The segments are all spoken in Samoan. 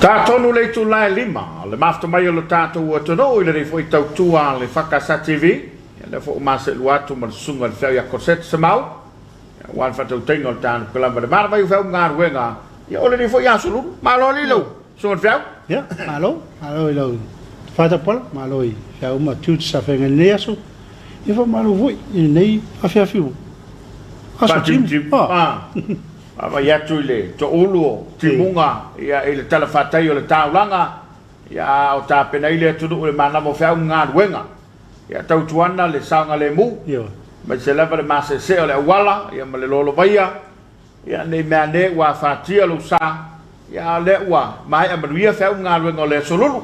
Tatonu le itula e lima o le mafuta mai o lo tatou atunuu i lenei foi tautua a le EFKS TV. Ia lea foi ua maseelua atu ma le susuga i le feau ia Cosette Semau aua le faatautaiga o le tanuka lava le manava i feau ma galuega. Ia o lenei foi aso lulu. Malo alii lau susuga i le feau. Ia, malo, malo i lau Father Paula, malo i feau ma tiute sa feagai i lenei aso. Ia faamalo foi i lenei afiafi ua aso timu. Faatimutimu. Ah. Vaavaai atu i le toulu o timuga ia i le talafatai o le taulaga, ia a o tapena ai le atunuu i le manava o feau ma galuega. Ia tautuana le saogalemu, aemaise lava le maseesee o le auala ia ma le lolovaia, ia ne i meaane ua afatia lou sa, ia a o lea ua maea manuia feau ma galuega o le aso lulu.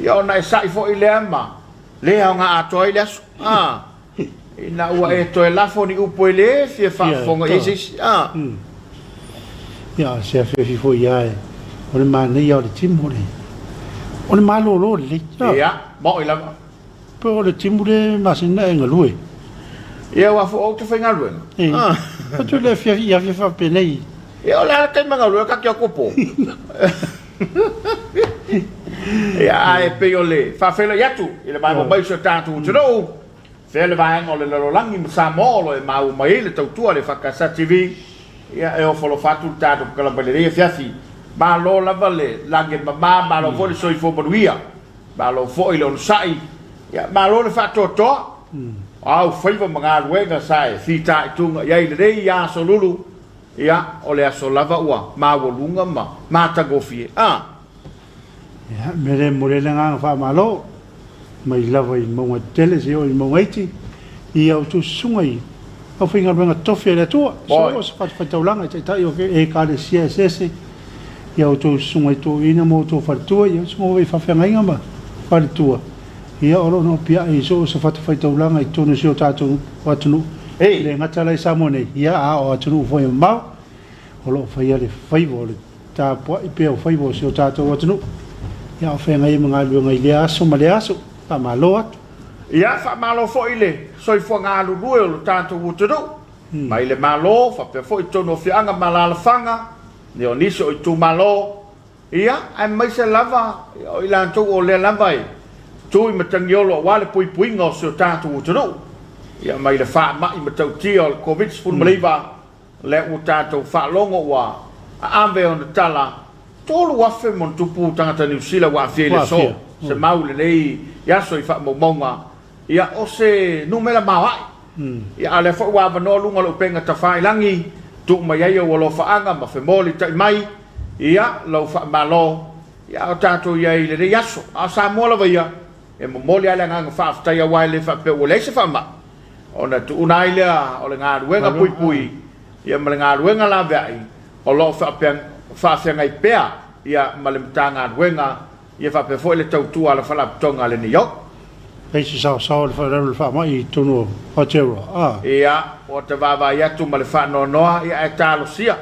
Ia ona e sa'i foi lea ma le aoga atoa ai le aso. A. Ina ua e toe lafo ni upu e le fia faafofoga i ai se isi. A. Ia, se afiafi foi ia e, o le manaia o le timu o le, o le malolo lelei. Ia, mo'i lava. Po o le timu le masani na e galue. Ia, aua foi ou te faigaluega. E. Atu le afiafi, i afiafi faapenei. Ia, o le a le taimi e galue, ta te o atu po. Ia, ae pei o le faafeiloai atu i le maimoa mai o si o tatou atunuu, fea le vaega o le lalolagi ma Samoa o lo o e maua mai ai le tautua a le EFKS TV. Ia, e ofo alofa atu le tatou polokalame i lenei afiafi. Malo lava le lagi e mama, malo foi le soifua manuia, malo foi le onosai, ia, malo le faatoatoa. O au faiva ma galuega sa e fitaituga i ai i lenei aso lulu, Ia, o le aso lava ua maualuga ma matagofie. A! Ia, mea lea e momoli ai le agaga faamalo, mai lava i mauga tetele seia oo i mauga iti, i a outou susuga i aufaigaluega tofi a le Atua, so o se fatafaitaulaga i taitai o Ekalesia eseese, i a outou susuga i toeaiina ma outou faletua, ia susuga foi i faafeagaiga ma faletua, ia o lo o nopiai i so o se fatafaitaulaga i totonu o si o tatou atunuu, e le gata la i Samoa nei, ia a o atunuu foi e mamao, o lo o faia le faiva o le tapuai pea o faiva o si o tatou atunuu, ia a o feagai ai ma galuega i lea aso ma lea aso. Faamalo atu. Ia, faamalo foi le soifua galulue o lo tatou atunuu, mai le Malo faapea foi totonu o afioaga ma alaalafaga, ia o nisi o itumalo, Ia, aemaise lava o i latou o lea lava e tu i matagiolo aua le puipuiga o si o tatou atunuu, ia mai le faamai matautia o le Koviti-19, lea ua tatou faalogo ua aave ona tala 3,000 ma ona tupu tagata Niu Sila ua aafia i le aso, se mau lenei aso i faamaumauga, ia o se numera maoae. Ia, a o lea foi ua avanoa luga o le upega tafailagi, tuu mai ai ou alofaaga ma femolitai mai, ia, lou faamalo, ia, a o tatou i ai i lenei aso. A o Samoa lava ia, e momoli lava le agaga faafetai aua e le faapea ua leai se faamai, ona tuuna ai lea o le galuega puipui, ia, ma le galuega laveai o lo o faafeagai pea, ia, ma le Matagaluega Ia faapea foi le tautua a le Faalapotopotoga a le NEOC. Pei se saosao i le lalo o le faamai i totonu o Aotearoa, a. Ia, ua ta vaavaai atu ma le faanoanoa, ia ae talosia.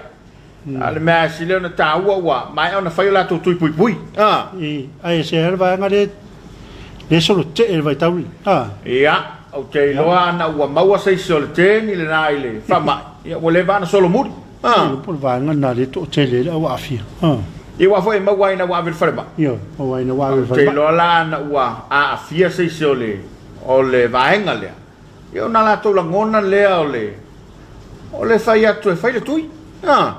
A o le mea sili ona taua ua maea ona fai o latou tui puipui, a. I, ae ese lava le vaega lea, lea solo tetee i le vaitau lenei, a. Ia, ou te iloa ana ua maua se isi o le teni lena i le faamai, ia ua leva ona solomuli. Ah. Po o le vaega lena lea e toatele ai le au aafia. Ah. Ia aua foi e maua ai ina ua ave i le falemai. Ioe, maua ai ina ua ave i le falemai. Ou te iloa la ana ua aafia se isi o le, o le vaega lea, ia ona latou lagona lea o le, o le fai atu e fai le tui. Ah.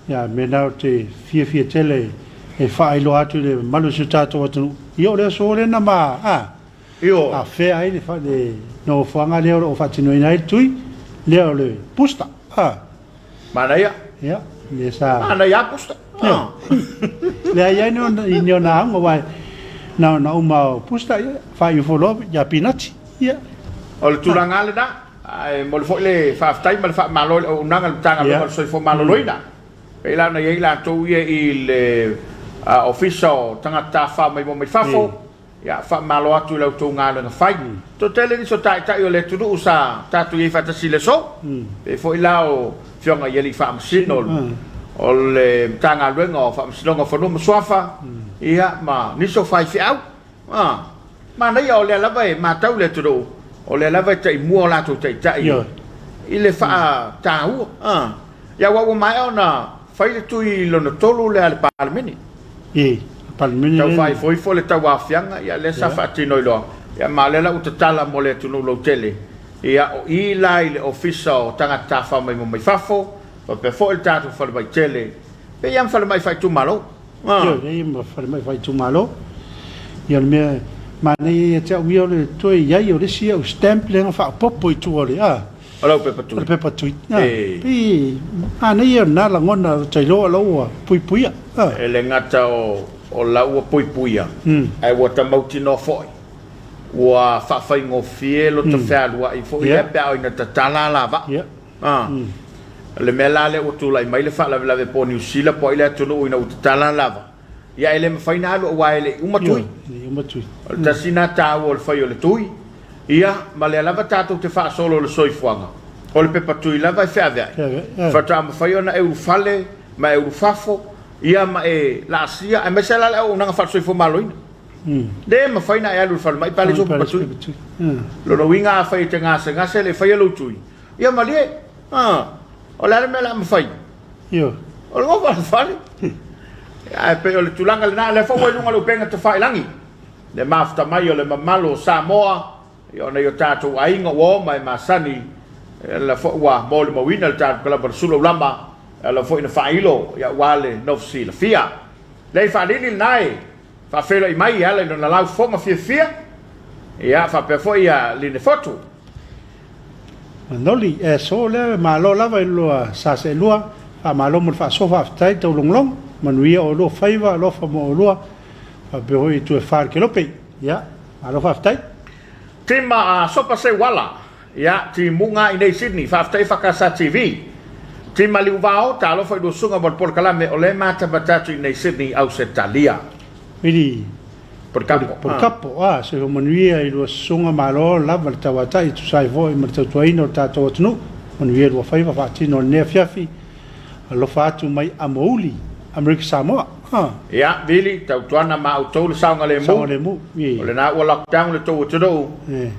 Ia, mea lena ou te fiafia tele e faailoa atu i le mamalu o si o tatou atunuu, ia o le aso lea na ma, ah, Ioe. Afea ai le nofoaga lea o lo o faatinoina ai le tui lea o le booster. Ah. Manaia. Ia, lea sa... Manaia booster. Ah. Lea i ai ni ona auga, aua na ona uma o booster, ia, faaiu loa ia pinati. Ia. O le tulaga lava lena. Ae momoli foi le faafetai ma le faamalo i le auaunaga a le Matagaluega o le Soifua Maloloina. Pei la ona i ai latou ia i le Ofisa o Tagata Tafafao Maimoa Mai Fafo. Ia, faamalo atu i la outou galuega fai. Toatele nisi o taitai o le atunuu sa tatou i ai faatasi i le aso. Pei foi la o Afioga i Alii Faamasino o le Matagaluega o Faamasinoga o Fanua ma Suafa, ia, ma nisi o faifeau. A, manaia o lea lava e matau le atunuu, o lea lava e taimua o latou taitai i le faataua. A, ia aua ua maea ona fai le tui lona tolu lea a le Palemene. I, Palemene Tau faaifoifo le tauaofiaga, ia lea sa faatino i loa, ia ma o lea la ua tatala mo le atunuu lautele, ia o i la i le Ofisa o Tagata Tafao mai mai Fafo, faapea foi le tatou falemai tele, pei lava ma falemai faaitumalo. Ioe, e i ai ma falemai faaitumalo. Ia o le mea manaia ia te au ia o le toe i ai o le isi au stamp lea na faaopoopo i tua o le a. O lau pepa tui. O le pepa tui. E. Pei manaia lena lagona ou te iloa o la ua puipuia. E le gata o la ua puipuia, ae ua ta mautinoa foi ua faafaigofie lota fealuai foi lea pe a oo ina tatala alavaa. O le mea la lea ua tulai mai le faalavelave po o Niu Sila po o ai le atunuu ina ua tatala lava, ia e le mafai ona alu aua e le i uma tui. O le tasi lena taua o le fai o le tui, ia ma lea lava tatou te faasolo i le soifuaga, o le pepa tui lava e feaveai, faatoa mafai ona e ulufale ma e ulufafo, ia ma e laasia, aemaise la le auaunaga faale-soifua maloloina. Le mafai ona e alu i le falemai pe a leai sou pepa tui. Lona uiga afai e te gasegase e le i faia lou tui, Ia malie, a, o le a le mea o le a mafai? Ioe. O le nofo i le fale. Ae pei o le tulaga lena, lea foi ua i luga o le upega tafailagi, le mafuta mai o le mamalu o Samoa, ia o nai o tatou aiga ua oma e masani, ia lea foi ua molimauina le tatou kalaba o le Sulaulama, e ala foi ina faailo, ia aua le nofo silafia. Lea i faalili lena e faafeiloai mai e ala i lona laufofoga fiafia, ia faapea foi ia Linefotu. Manoli, Aso lea malo lava i lua sa seelua, faamalo mo le faasoa faafetai le taulogologo, manuia oulua faiva, alofa mo oulua, faapea foi itu e fa le kelope. Ia, malo faafetai. Tima a Sopa Seuala, ia, timuga i nei Sydney, faafetai Fakasa TV. Tima Liuvao, talofa i lua susuga mo le polokalame o lea e matamata atu i nei Sydney, Ausetalia. Vili Polikapo. Polikapo, a, soifua manuia i lua susuga malo lava le tauatai e tusa ai foi ma le tautuaina o le tatou atunuu. Manuia lua faiva faatino i lenei afiafi. Alofa atu mai Amouli, Amerika Samoa. A. Ia, Vili, tautuana ma outou le saogalemu. Saogalemu, i. O lena ua lockdown le tou atunuu.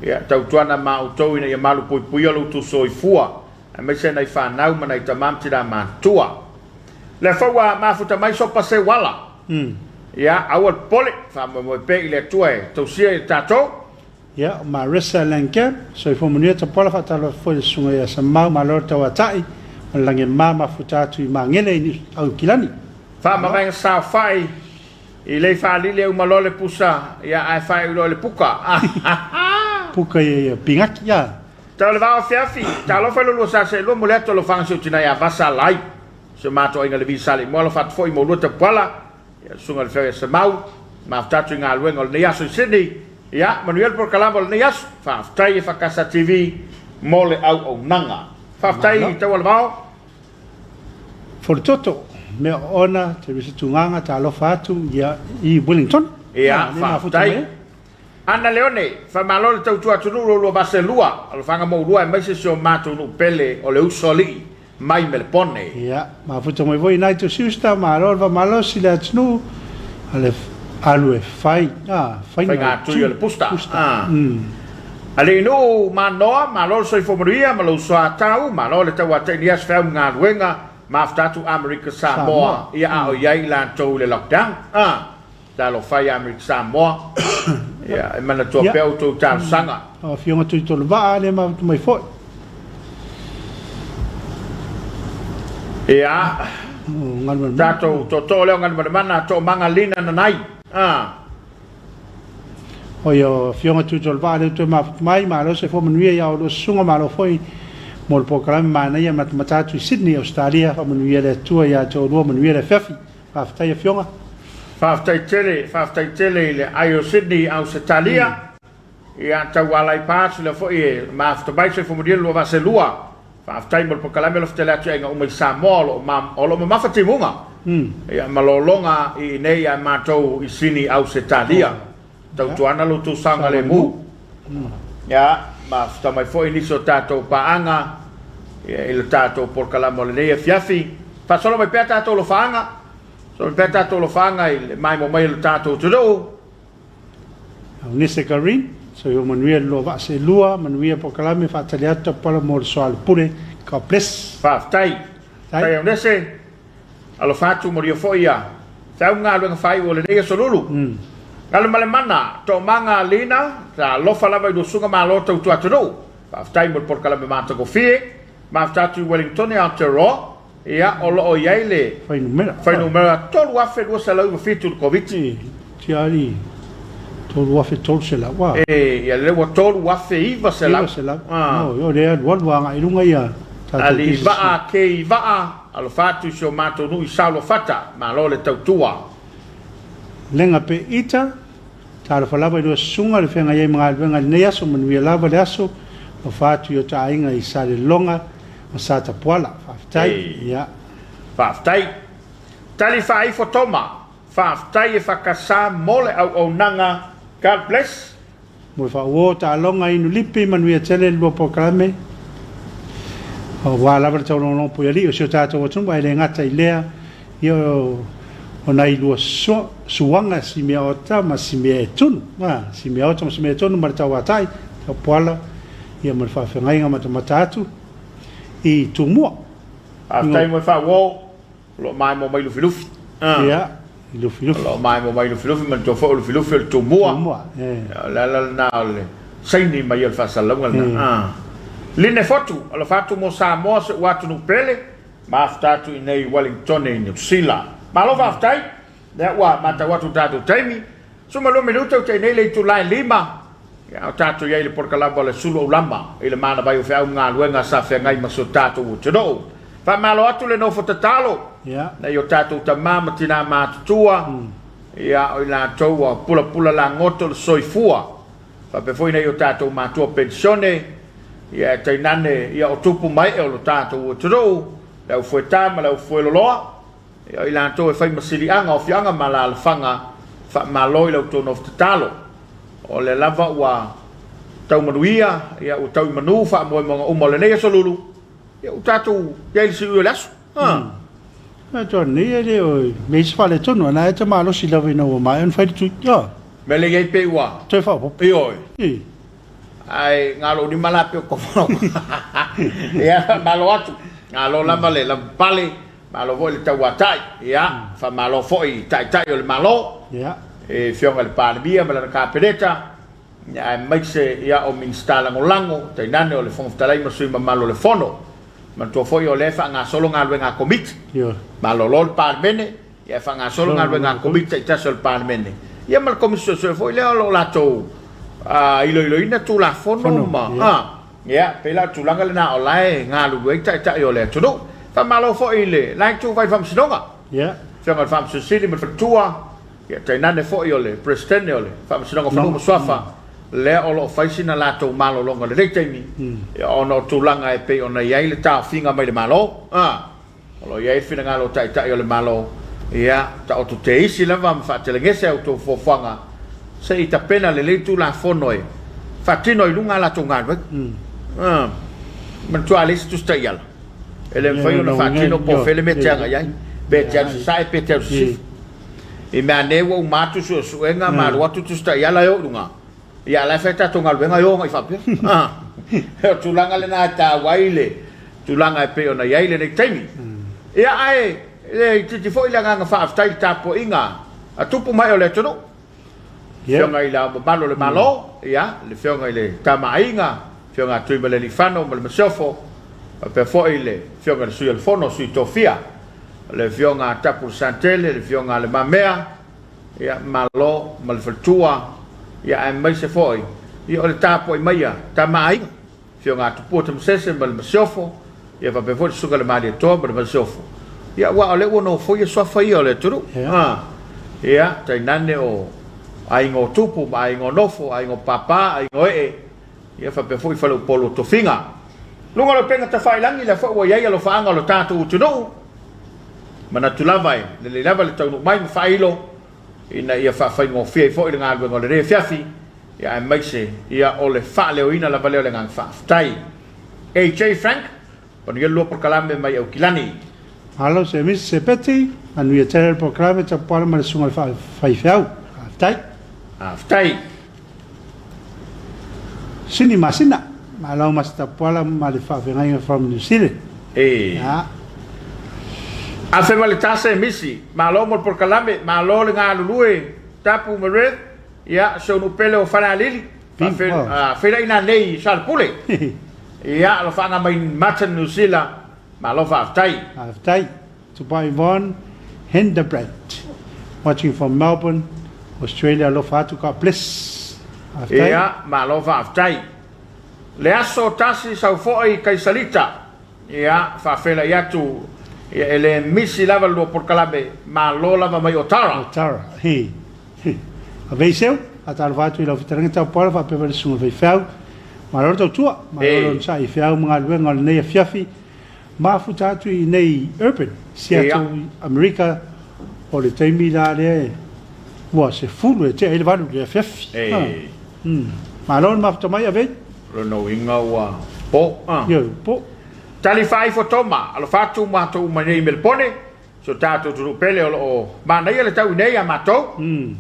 Ia, tautuana ma outou ina ia malupuipuia lo outou soifua, aemaise nai fanau ma nai tama ma tina matutua. Lea foi ua mafuta mai Sopa Seuala. Ia, aua le popole, faamoemoe pea i le Atua e tausia i tatou. Ia, o Marissa Langham, soifua manuia Tapuala, faatalofa foi i le susuga ia Samau, malo le tauatai, ma le lagema mafuta atu i Magele i Aukilani. Faamavaega saofai i lei faalili e uma loa le pusa, ia ae faaiu loa i le puka. Puka ia ia pigaki, ia. Tau le vao afiafi, talofa i lo lua sa seelua mo le atu alofaga si ou tina ia Vasa Lai. Si o matou aiga Levi Sa Alii Moa alofa atu foi i maulua Tapuala, ia le susuga i le Feau ia Semau, mafuta atu i galuega o lenei aso i Sydney. Ia, manuia le polokalame o lenei aso. Faafetai e Fakasa TV mo le auaunaga. Faafetai i Taualavao. Folitoto, mea oona, Teresa Tugaga, talofa atu ia i Wellington. Ia, faafetai. Ana Leone, faamalo le tautua atunuu lo lua vase lua, alofaga mo ulua aemaise si o matou nuu pele o le Usoalii mai Melepone. Ia, mafuta mai foi nai to siusta, malo le faamalosi le atunuu, a le alu e fai, a, faiga Faiga tui o le pusta. A. Alii nuu Manoa, malo le soifua manuia ma lou soatau, malo le tauataini i aso feau ma galuega, mafuta atu Amerika Samoa, ia a o i ai i latou i le lockdown. A. Talofa ia Amerika Samoa. Ia, e manatua pea outou talosaga. O Afioga Tuitoluvaa lea mafuta mai foi. Ia, tatou tootoo lea o Galumalemana, Toomaga Lina Nanai. Ah. O ia Afioga Tuitoluvaa lea toe mafuta mai, malo soifua manuia ia oulua susuga, malo foi mo le polokalame manaia matamata atu i Sydney, Ausetalia, faamanuia le Atua ia te oulua, manuia le afiafi. Faafetai Afioga. Faafetai tele, faafetai tele i le ai o Sydney, Ausetalia. Ia, tau alai pa atu lea foi e mafuta mai soifua manuia le lua vaa selua. Faafetai mo le polokalame alofa tele atu i aiga uma i Samoa o lo o ma, o lo o mamafa timuga. Ia, ma lologa i inei ia matou i Sydney, Ausetalia. Tautuana lo outou saogalemu. Ia, mafuta mai foi nisi o tatou paaga ia, i le tatou polokalame o lenei afiafi. Faasolo mai pea tatou lofaaga, faasolo mai pea tatou lofaaga i le maimoa mai o le tatou atunuu. Aunese Karin, soifua manuia le lua vaa seelua, manuia polokalame, faatali atu Tapuala mo le soalepule. God bless. Faafetai. Faafetai Aunese. Alofa atu manuia foi ia. Feau ma galuega faaiu o lenei aso lulu. Galumalemana, Toomaga Lina, sa alofa lava i lua susuga malo tautua atunuu. Faafetai mo le polokalame matagofie. Mafuta atu i Wellingtone, Aotearoa, ia, o lo o i ai le Fuainumera. fuainumera 3297 i le Koviti. E, tiari 3300, ua. E, ia, lea ua 3900. 900. Ah. No, o lea alualu agai i luga ia tatou Alii cases. Vaa, Kei Vaa, alofa atu i si o matou nuu i Saoluafata. Malo le tautua. Lega pe ita. Talofa lava i lua susuga le feagai ai ma galuega i lenei aso, manuia lava le aso, alofa atu i ota aiga i Saleloga ma Satapuala. Faafetai. Ei. Ia. Faafetai. Tali faaifo Toma. Faafetai e whakasa mo le auaunaga. God bless. Mo le faauo taaloga inu lipi, manuia tele le lua polokalame. Aua lava le taulogologo puialii o si o tatou atunuu, ae le gata i lea, ia o nai lua suaga Simeaota ma Simeaetunu, Simeaota ma Simeaetunu ma le Tauatai, Taupuala, ia ma le faafeagaiga matamata atu i Tumua. Faafetai mo le faauo. O lo o maemo mai Lufilufi. Ia, i Lufilufi. O lo o maemo mai Lufilufi, manatua foi o Lufilufi o le Tumua. Tumua, e. O le ala lena o le saini mai o le faasalalauga lena. Line Fotu, alofa atu mo Samoa si ou atunuu pele, mafuta atu i inei i Wellingtone i Niu Sila. Malo faafetai, lea ua matau atu i le tatou taimi, 12 minute ua tea nei le itula e 5, a o tatou i ai i le polokalama o le Sulu Aulama i le manavai o feau ma galuega sa feagai ma si o tatou atunuu. Faamalo atu le nofo tatalo nai o tatou tama ma tina matutua, ia o i latou ua pulapula lagoto le soifua, faapea foi nai o tatou matua penisione, ia e tainane ia o tupu ma ee o lo tatou atunuu, le aufueta ma le aufueloloa, Ia o i latou e fai ma siliaga o afioaga ma alaalafaga, faamalo i la outou nofo tatalo. O lea lava ua tau manuia, ia ua tau i manu faamoemoega uma o lenei aso lulu, ia ua tatou i ai i le siui o le aso. Ha. Atoa nei e le o mea isi faaletonu, ana e te malosi lava ina ua maea ona fai le tui. Ioe. Mea lea i ai pei ua. Toe faaopoopo. Ioe. I. Ae galo lima la pei o komo. Ia, malo atu. Galo lava le lavapapale. Malo foi le tauatai, ia, faamalo foi i Taitai o le Malo, i Afioga i le Palemia ma lana Kapeneta, aemaise ia o Minisita Lagolago, tainane o le Fofoga Fetalai ma sui mamalu o le Fono. Manatua foi o lea e faagasolo galuega a Komiti. Malolo le Palemene, ia e faagasolo galuega a Komiti taitasi o le Palemene, ia ma le Komisi Suesue foi lea o lo o latou iloiloina Tulafono ma. Ia, pei la o le tulaga lena o la e galulue ai taitai o le atunuu. Faamalo foi i le la itu vai faamasinoga. Ia. Afioga i le Faamasino Sili ma le Faletua, ia tainane foi o le Peresetene o le Faamasinoga o Fanua ma Suafa, lea o lo o fai sina latou malologa i lenei taimi, ia ona o tulaga e pei ona i ai le taofiga mai le Malo. A. O lo o i ai le finagalo o Taitai o le Malo, ia taoto teisi lava ma faatelegese a outou fuafuaga se i tapena lelei Tulafono e faatino ai i luga a latou galuega. Aa, manatua a leai se Tusi Taiala, e le mafai ona faatino po o fea le mea e te agai ai, pe e te alu sasae pe e te alu sisifo. I mea ane ua uma atu suesuega ma alu atu Tusi Taiala e o i luga, Ia, a o la e fai a tatou galuega e o agai faapea. O le tulaga lena e taua ai le tulaga e pei ona i ai lenei taimi. Ia, ae le itiiti foi le agaga faafetai i le tapuaiga a tupu ma ee o le atunuu, le Afioga i Le Ao Mamalu o le Malo, ia, le Afioga i le Tama a Aiga, le Afioga a Tuimalealiifano ma le Masiofo, faapea foi le Afioga i le Sui o le Fono, Sui Tofia, le Afioga a Tapu Santele, le Afioga a Le Mamea, Ia, Malo ma le faletua, ia aemaise foi ia o le tapuai mai a Tama Aiga, Afioga a Tupua Tamasese ma le Masiofo, ia faapea foi le Susuga i le Malietoa ma le Masiofo. Ia aua o lea ua nofoia suafa ia o le atunuu. A, ia, tainane o aiga o tupu ma aiga o nofo, aiga o papa, aiga o ee, ia faapea foi faleupolu o tofiga. Luga o le upega tafailagi, lea foi ua i ai alofaaga o le tatou atunuu, Manatu lava e lelei lava le taunuu mai ma faailo ina ia faafaigofie ai foi le galuega o lenei afiafi, ia aemaise ia o le faaleoina lava lea o le agaga faafetai. AJ Frank, Manuia le lua polokalame mai Aukilani. Malo Semisi Sepeti, manuia tele le polokalame Tapuala ma le Susuga i le Faifeau. Faafetai. Faafetai. Sini masina, malo Masi Tapuala ma le faafeagaiga from New Zealand. E. Ya. Afe ma le tasa e misi. Malo mo le polokalame, malo le galulue Tapu ma Red, ia si ou nuu pele o Falealili, faafeiloai nanei i Salepule. Ia alofaaga mai Martin New Zealand, malo faafetai. Faafetai. Tupai Yvonne Hindebrandt watching from Melbourne, Australia alofa atu God bless. Faafetai. Ia, malo faafetai. Le aso tasi sau foi Kaisalita. Ia, faafeiloai atu, ia e le misi lava le lua polokalame, malo lava mai Otara. Otara, he. Avei seu, faatalofa atu i lau fetalaiga Taupuala faapea foi le susuga faifeau. Malo le tautua, malo le onosai i feau ma galuega o lenei afiafi. Mafuta atu i inei Urban, Seattle, Amerika, o le taimi la lea ua 10 e tea ai le 8 i le afiafi. Malo le mafuta mai, Avei. O lona uiga ua po. Ioe, ua po. Tali faaifo Toma, alofa atu matou uma nei i Melepone, si o tatou atunuu pele o lo o manaia le tau i nei ia matou.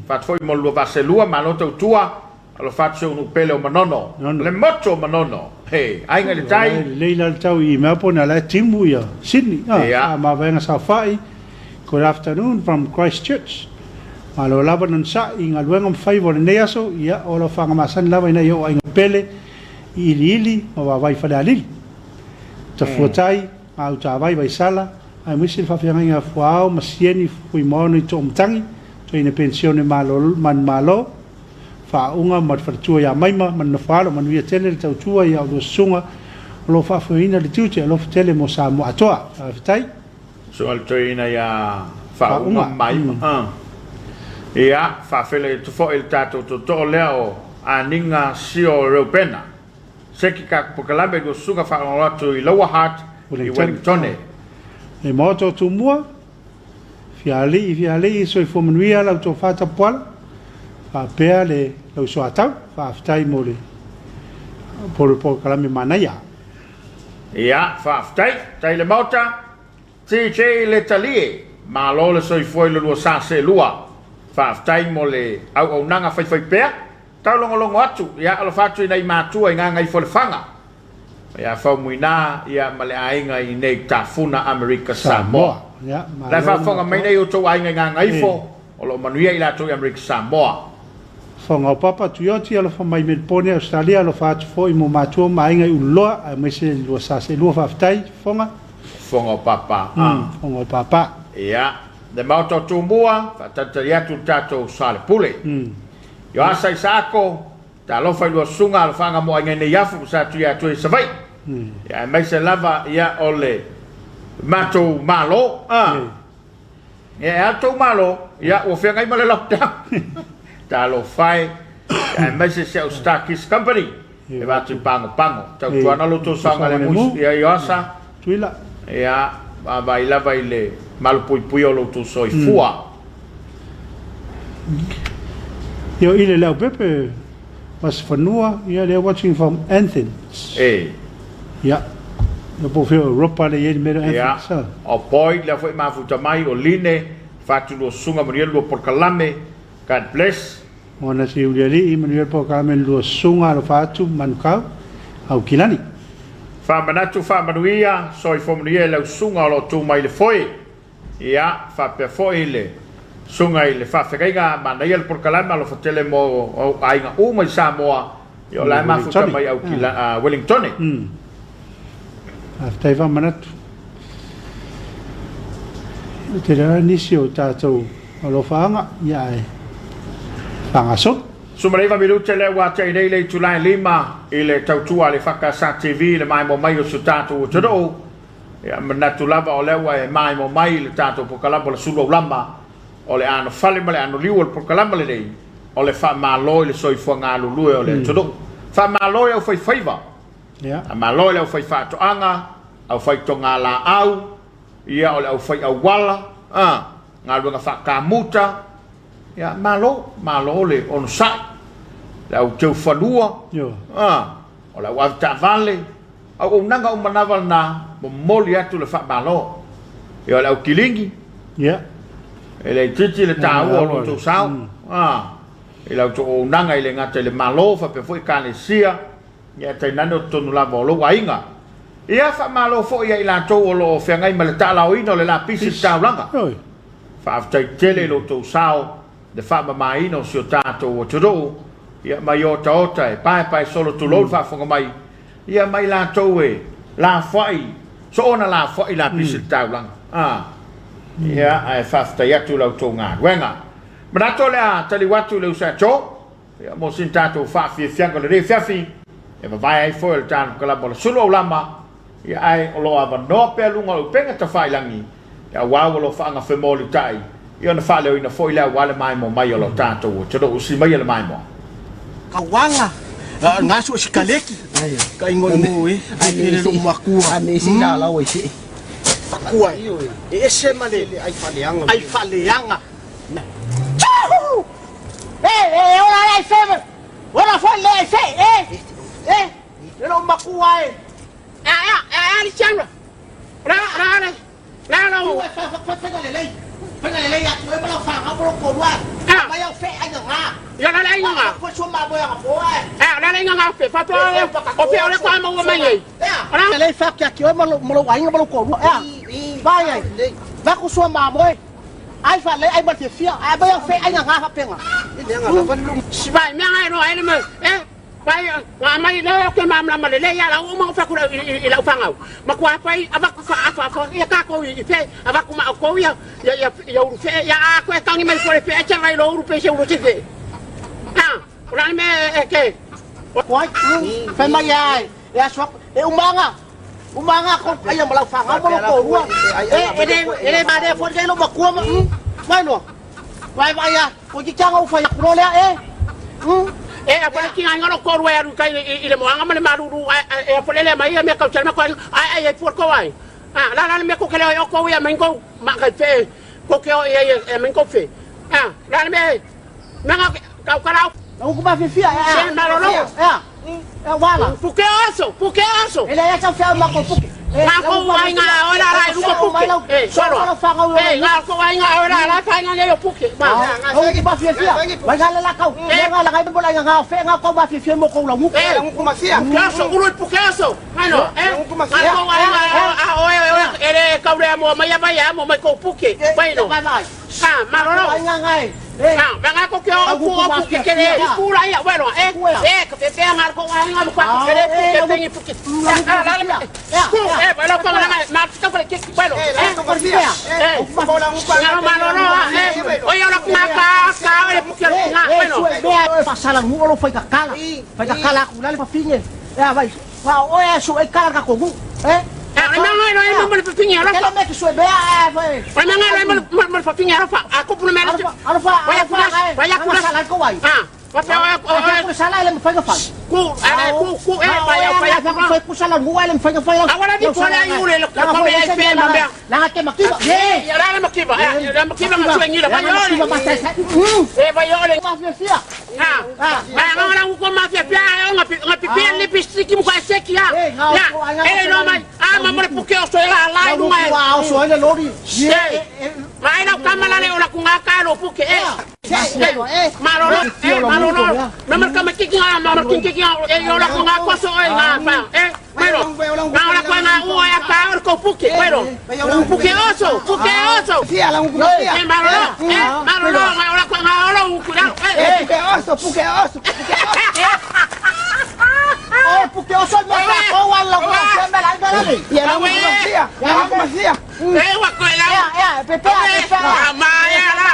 Fatu foi mo le lua vaaselua, malo tautua. Alofa atu si ou nuu pele o Manono. Le motu o Manono. He, aiga i le tai. O la e lelei la le tau i Melbourne, a la e timu ia Sydney. A mavaega saofai. Good afternoon from Christchurch. Malo lava le onosai i galuega ma faiva o lenei aso. Ia, o alofaga masani lava ina ia ou aiga pele i Iliili ma Vaavai Falealili. Tafuatai, Gautavai, Vaisala, aemaise le faafeagaiga a Fuaao ma Sieni Fuimaono i Toomatagi, Toeaina Penisione Manumalo, Faauuga ma le faletua ia Maima ma le Nofoalo. Manuia tele le tautua i a oulua susuga o lo o faafoeina le tiute alofa tele mo Samoa atoa. Faafetai. Susuga le toeaina ia Faauuga ma Maima. Ia, faafeiloai atu foi i le tatou tootoo lea o Aniga Sio Reubena. Seki ka polokalame lua susuga faalogologo atu i Lower Hutt i Wellingtone. Le Maota o Tumua. Fialii, fialii, soifua manuia lau tofa Tapuala, faapea le lau soatau. Faafetai mo le polokalame manaia. Ia, faafetai. Tai le Maota, TJ le talie, malo le soifua i le lua sa seelua. Faafetai mo le auaunaga faifaipea. Taulogologo atu, ia alofa atu i nai matua i Gagaifo-le-Faga. Ia Faumuina ia ma le aiga i nei Tafuna Amerika Samoa. La e faafofoga mai nei outou aiga i Gagaifo, o lo o manuia i latou i Amerika Samoa. Fofoga o Papa Tuioti, alofa mai Melipone, Ausetalia, alofa atu foi mo matua ma aiga i Ululoa, aemaise le lua sa seelua, faafetai, Fofoga. Fofoga o Papa. Fofoga o Papa. Ia, le Maota o Tumua, faatalitali atu le tatou Soalepule. Ioasa Isaako, Talofa i lua susuga alofaga mo aiga i nei afu sa tuia atu ai i Savaii. Ia aemaise lava ia o le matou Malo. A. Ia e a le tou Malo, ia ua feagai ma le lockdown. Talofa e, aemaise si au Star Kiss Company e va atu i Pagopago. Tautuana lo outou saogalemu ia Ioasa. Tuila. Ia, vaavaai lava i le malupuipuia o lo outou soifua. Ia, i le Leaupepe, Vasifanua, ia lea watching from Athens. E. Ia, ia po o fea o Europa lea e i ai le mea lea o Athens. Ia, o Boyd lea foi e mafuta mai, o Line, Fatulua Susuga, manuia le lua polokalame. God bless. Moana Siulialii, manuia le polokalame le lua susuga, alofa atu, Manukau, Aukilani. Faamanatu faamanuia, soifua manuia i lau susuga o lo o tu mai i le foe. Ia, faapea foi le susuga i le faafeagaiga, manaia le polokalame, alofa tele mo aiga uma i Samoa, ia o la e mafuta mai Aukila, Wellingtone. Faafetai faamanatu. E tele lava nisi o tatou alofaaga, ia ae faagasolo. 19 minute lea ua atea i nei le itula e 5 i le tautua a le EFKS TV i le maimoa mai o si o tatou atunuu. Ia, manatu lava o lea ua e maimoa mai i le tatou polokalama o le sulu aulama, o le anofale ma le anoliu o le polokalama lenei, o le faamalo i le soifua galulue o le atunuu. Faamalo i aufaifaiva, faamalo i le aufaifaatoaga, aufaitogalaau, ia o le aufaiauala, a, galuega faakamuta, ia malo, malo le onosai, le au teufanua, a, o le au avetaavale, Auaunaga uma lava lena, momoli atu le faamalo. Ia o le au kiligi, e le itiiti le taua o lo outou sao, i la outou auaunaga e le gata i le Malo faapea foi Ekalesia, ia tainane o totonu lava o lou aiga. Ia, faamalo foi ia i latou o lo o feagai ma le taalaoina o le lapisi i le taulaga. Faafetai tele i lo outou sao i le faamamaina o si o tatou atunuu, ia mai otaota e paepae solo tulou le faafofoga mai, ia ma i latou e lafoai, soona lafoai lapisi i le taulaga. A, ia, ae faafetai atu i la outou galuega. Manatu o le a taliu atu i le uso a Joe, Ia, mo sina tatou faafiafiaga o lenei afiafi, e vavae ai foi o le tatou kalama o le sulu aulama, ia, ae o lo o avanoa pea luga o le upega tafailagi, ia, aua ua lo faagafemolitai, ia ona faaleoina foi lea aua le maimoa mai o lo tatou atunuu. Sili maia le maimoa. Kauaga, ngasu o sikaleki, ka ingoingo e, e le matua. Ane se ila lau ai se. Matua e ese ma le ai faaleaga. Ai faaleaga. E ola le aife, ola foi le aife, e, e, e lou matua e. E a e a li changa. Ra ra le. Ra ra u. Faiga lelei, faiga lelei atu e ma lau fanau ma lou toalua. Aumai au fe ai gaga. Ia la le inga. Foi sua mamoe aga po e. E la le inga ga fe fa pe o fe o le kwa maua mai nei. Ea. Lelei fa kia ki oe ma lou aiga ma lou toalua. Ea. Vai ai. Vai ku sua mamoe. Ai fa le ai ma le fiafia, ae aumai au fe ai gaga faapena. Vai mea ngai no ai le me. E vai nga mai le o ke mamla le le ya la uma o fa ku i lau fangau. Ma kwa pai avaku fa afa fa ia ka ko i fe avaku ma ko ia ia ia ia uru fe ia a ko e tangi mai fo le fe e cha lo uru pe se uru se fe. Ah, o la me e ke. Koai, fai mai ai, e aso e umanga. Umanga ko ai ma lau fangau ma lou toalua. E e le e le manaia foi lenei lou matua ma mai loa. Vai vai a, o ki tianga u fai aku loa lea e. E a foi ki ngai ngalo koru e aru kai i le moanga ma le malulu e a foi le mai ia mea kau ma ko ai ai ai fuar ko ai. Ah, la la le mea ko ke le o ko ia mai ko ma kai fe ko ke o ia ia mai ko fe. Ah, la le mea mea kau kala Lau ku mafifia e. Se malolo. E. E wala. Puke oso, puke oso. E le sa fea ma ko puke. Ngā ko ai ngā ora ra i runga puke. E, solo. E, ngā ko ai ngā ora ra whai ngā ngeo puke. Ma. Lau ku mafifia. Mai ngā la kau. E ngā la ngai mo la ngā fe ngā ko mafifia mo ko lau. E, puke oso, uru i puke oso. Ngai no, e. Ngā ko ai ngā a oe oe e le kaure mo mai mai mo mai ko puke. Mai no. Ah, malolo. Ai ngā ngai. Ah, ma ngā ko ke o ku o puke ke le ku la ia welo. E, e ka pe pe ngā ko ai ngā ko ke le puke pengi puke. Ah, la la. Ku e welo ko ngā ma ka fale ke welo. E, e. Ngā malolo e. O ia la ku ngā ka ka le puke ngā welo. E fasala ngu o lo fai kakala. Fai kakala ku la le fafine. E vai. Wa o e su e kala ka ko E. E me ngai no e mo le fafine ala. Ke le me ke su e bea e vai. O me ngai no e mo le fafine ala fa. A ko puna me ala. Ala fa. Vai ku vai ku sala ko vai. Ah. Wa pe o o ku sala le mfai ka fai. Ku e ku ku e vai vai ku fai ku sala ngu le mfai ka fai. Awala di ko le ure le ko le fe ma me. La ke makiba. E ya la makiba. E la makiba nga su ngira vai o. E vai o le. Mafia. Ah. Ah, nga la ko mafia pia nga nga pipi le pistiki mo ka seki ya. Ya. E no mai. Ah, ma mo le puke o so la la lunga. Wa o so le lori. Mai la kama la le o la ku nga ka lo puke e. Malolo, e malolo. Me marka me kiki nga ma marka kiki nga e o la ku nga ko so e nga fa. E mero. Nga la ko nga u e ka o ko puke, pero. Puke oso, puke oso. E malolo, e malolo nga o la ko nga o lo ku la. E puke oso, puke oso, puke oso. Oh, puke oso me la ko wa la ko me la me la. Ya la masia, ya la masia. E wa ko la. Ya, ya, pepe, pepe. Ma ya la.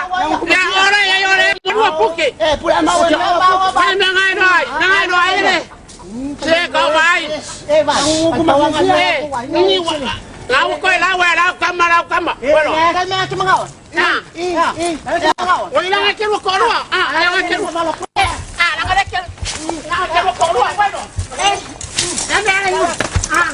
Ya ora ya ora mo puke. E pura ma wa ma. Ngai no ai, ngai no ai le. Se ko vai. E vai. Ku masia. E, ni wa. La ko la wa la kama la kama. Bueno. E kai me ke mangao. Ah. E, e, mangao. O ila ke ro ko ro. Ah, la ke ro. Ah, la ke la ke ro ko ro. Bueno. E. Na me ala. Ah.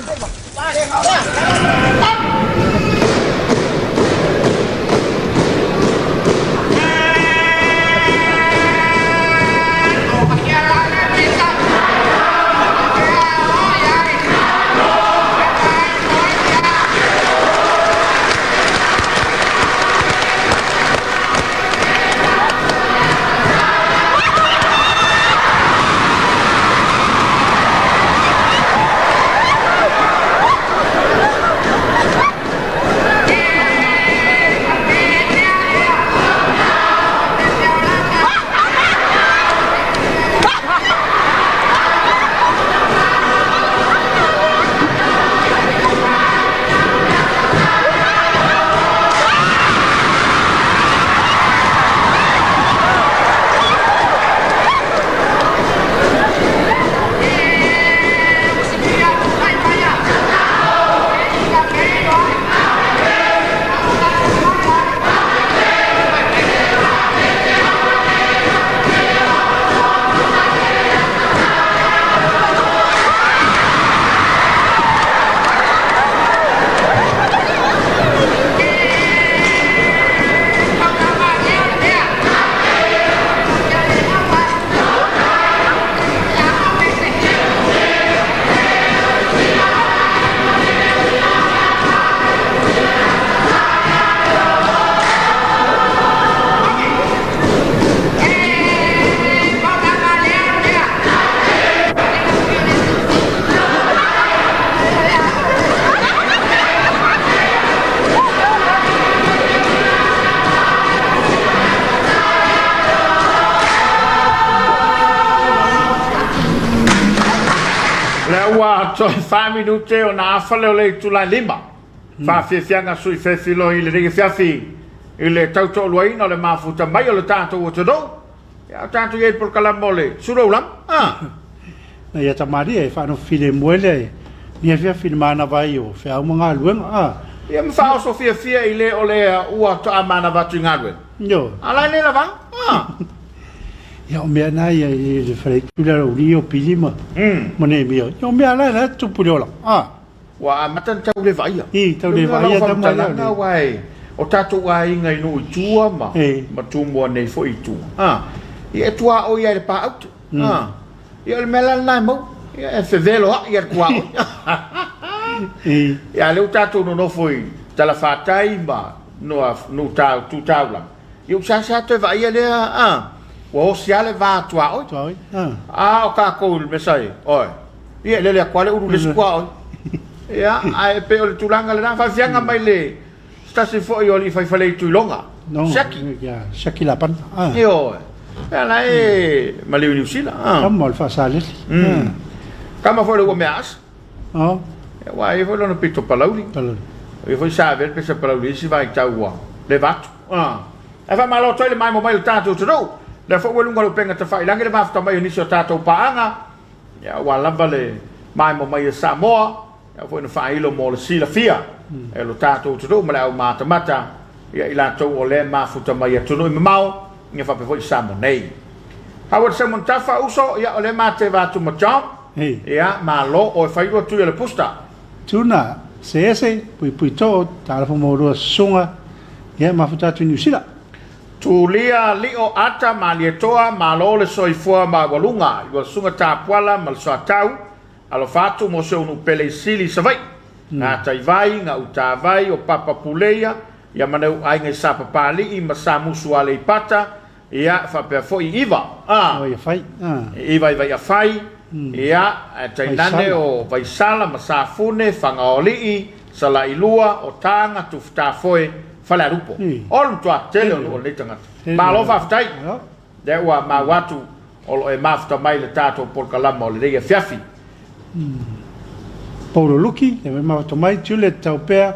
Ua toe fa minute ona afa lea o le itula e lima. Faafiafiaga sui fefiloi i lenei afiafi i le tau toaluaina o le mafuta mai o le tatou atunuu. Ia, o tatou i ai i le polokalama o le Sulu Lama. Ah. Na ia tamalie e faanofo filemu ai le ni afiafi i le manava ai o feau ma galuega. Ah. Ia ma faaoso fiafia i le o le ua toa manava atu i galuega. Ioe. A la e le lava. Ah. Ia o mea na ia i le fale itu le uli o Pili ma ma Neemia. Ia o mea la la tupu le ola. Ah. Ua amata ona tau le vaaia. I tau le vaaia tama lea. Aua e o tatou aiga i nuu i tua ma ma Tumua nei foi i tua. Ah. Ia e tuaoi ai le paaute. Ah. Ia o le mea la lena e maua. Ia e feveloai ia le tuaoi. Ia a lea ua tatou nonofo i talafatai ma nuu nuu tau tu taulaga. Ia ua seasea toe vaaia lea a, ua osi lava le va tuaoi. Tuaoi, a. A o tatou i le mea sa i ai, oe, ia e lele atu lava le ulu i le isi tuaoi. Ia, ae pei o le tulaga lena, faafiaga mai le se tasi foi o alii faifale i Tuiloga, Siaki. Ia, Siaki Lapana, a. Ioe, ia la e maliu i Niu Sila, a. Tama o le faasalele. Tama foi o le ua meaasa. Oh. Aua e i ai foi lona pito palauli. Palauli. O ia foi sa avea le pesa palauli i isi vaitau ua leva atu. Ah. Ae faamalo atu ai le maemo mai o le tatou atunuu. Lea foi ua i luga o le upega tafailagi le mafuta mai o nisi o tatou paaga. Ia, aua lava le maemo mai e Samoa, ia foi na faailo mo le silafia e lo tatou atunuu ma le au matamata, ia i latou o lea e mafuta mai i atunuu i mamao, ia faapea foi i Samoa nei. Howard Simon Tafa, uso, ia o lea mateva atu ma John. Ia, malo, oe failua tui o le pusta. Tuna, se ese, puipui too, talofa mo lua susuga, ia mafuta atu i Niu Sila. Tulia, Lio, Ata, Malietoa, malo le soifua maualuga i lua susuga Tapuala ma le Soatau, alofa atu mo si ou nuu pele i Sili i Savaii, Gataivai, Gautavai, o Papa Puleia, ia ma nai ou aiga i Sapapalii ma Samusu Aleipata, Ia, faapea foi i Iva, a. Vaiafai, a. Iva i Vaiafai, ia, ae tainane o Vaisala ma Safune, Fagaoalii, Salailua, Otaga, Tufutafoe, Falealupo. O le matua tele o nuu o lenei tagata. Malo faafetai. Lea ua maua atu o lo o e mafuta mai le tatou polokalama o lenei afiafi. Paulo Luki, lea ua e mafuta mai, Juliet Taupea,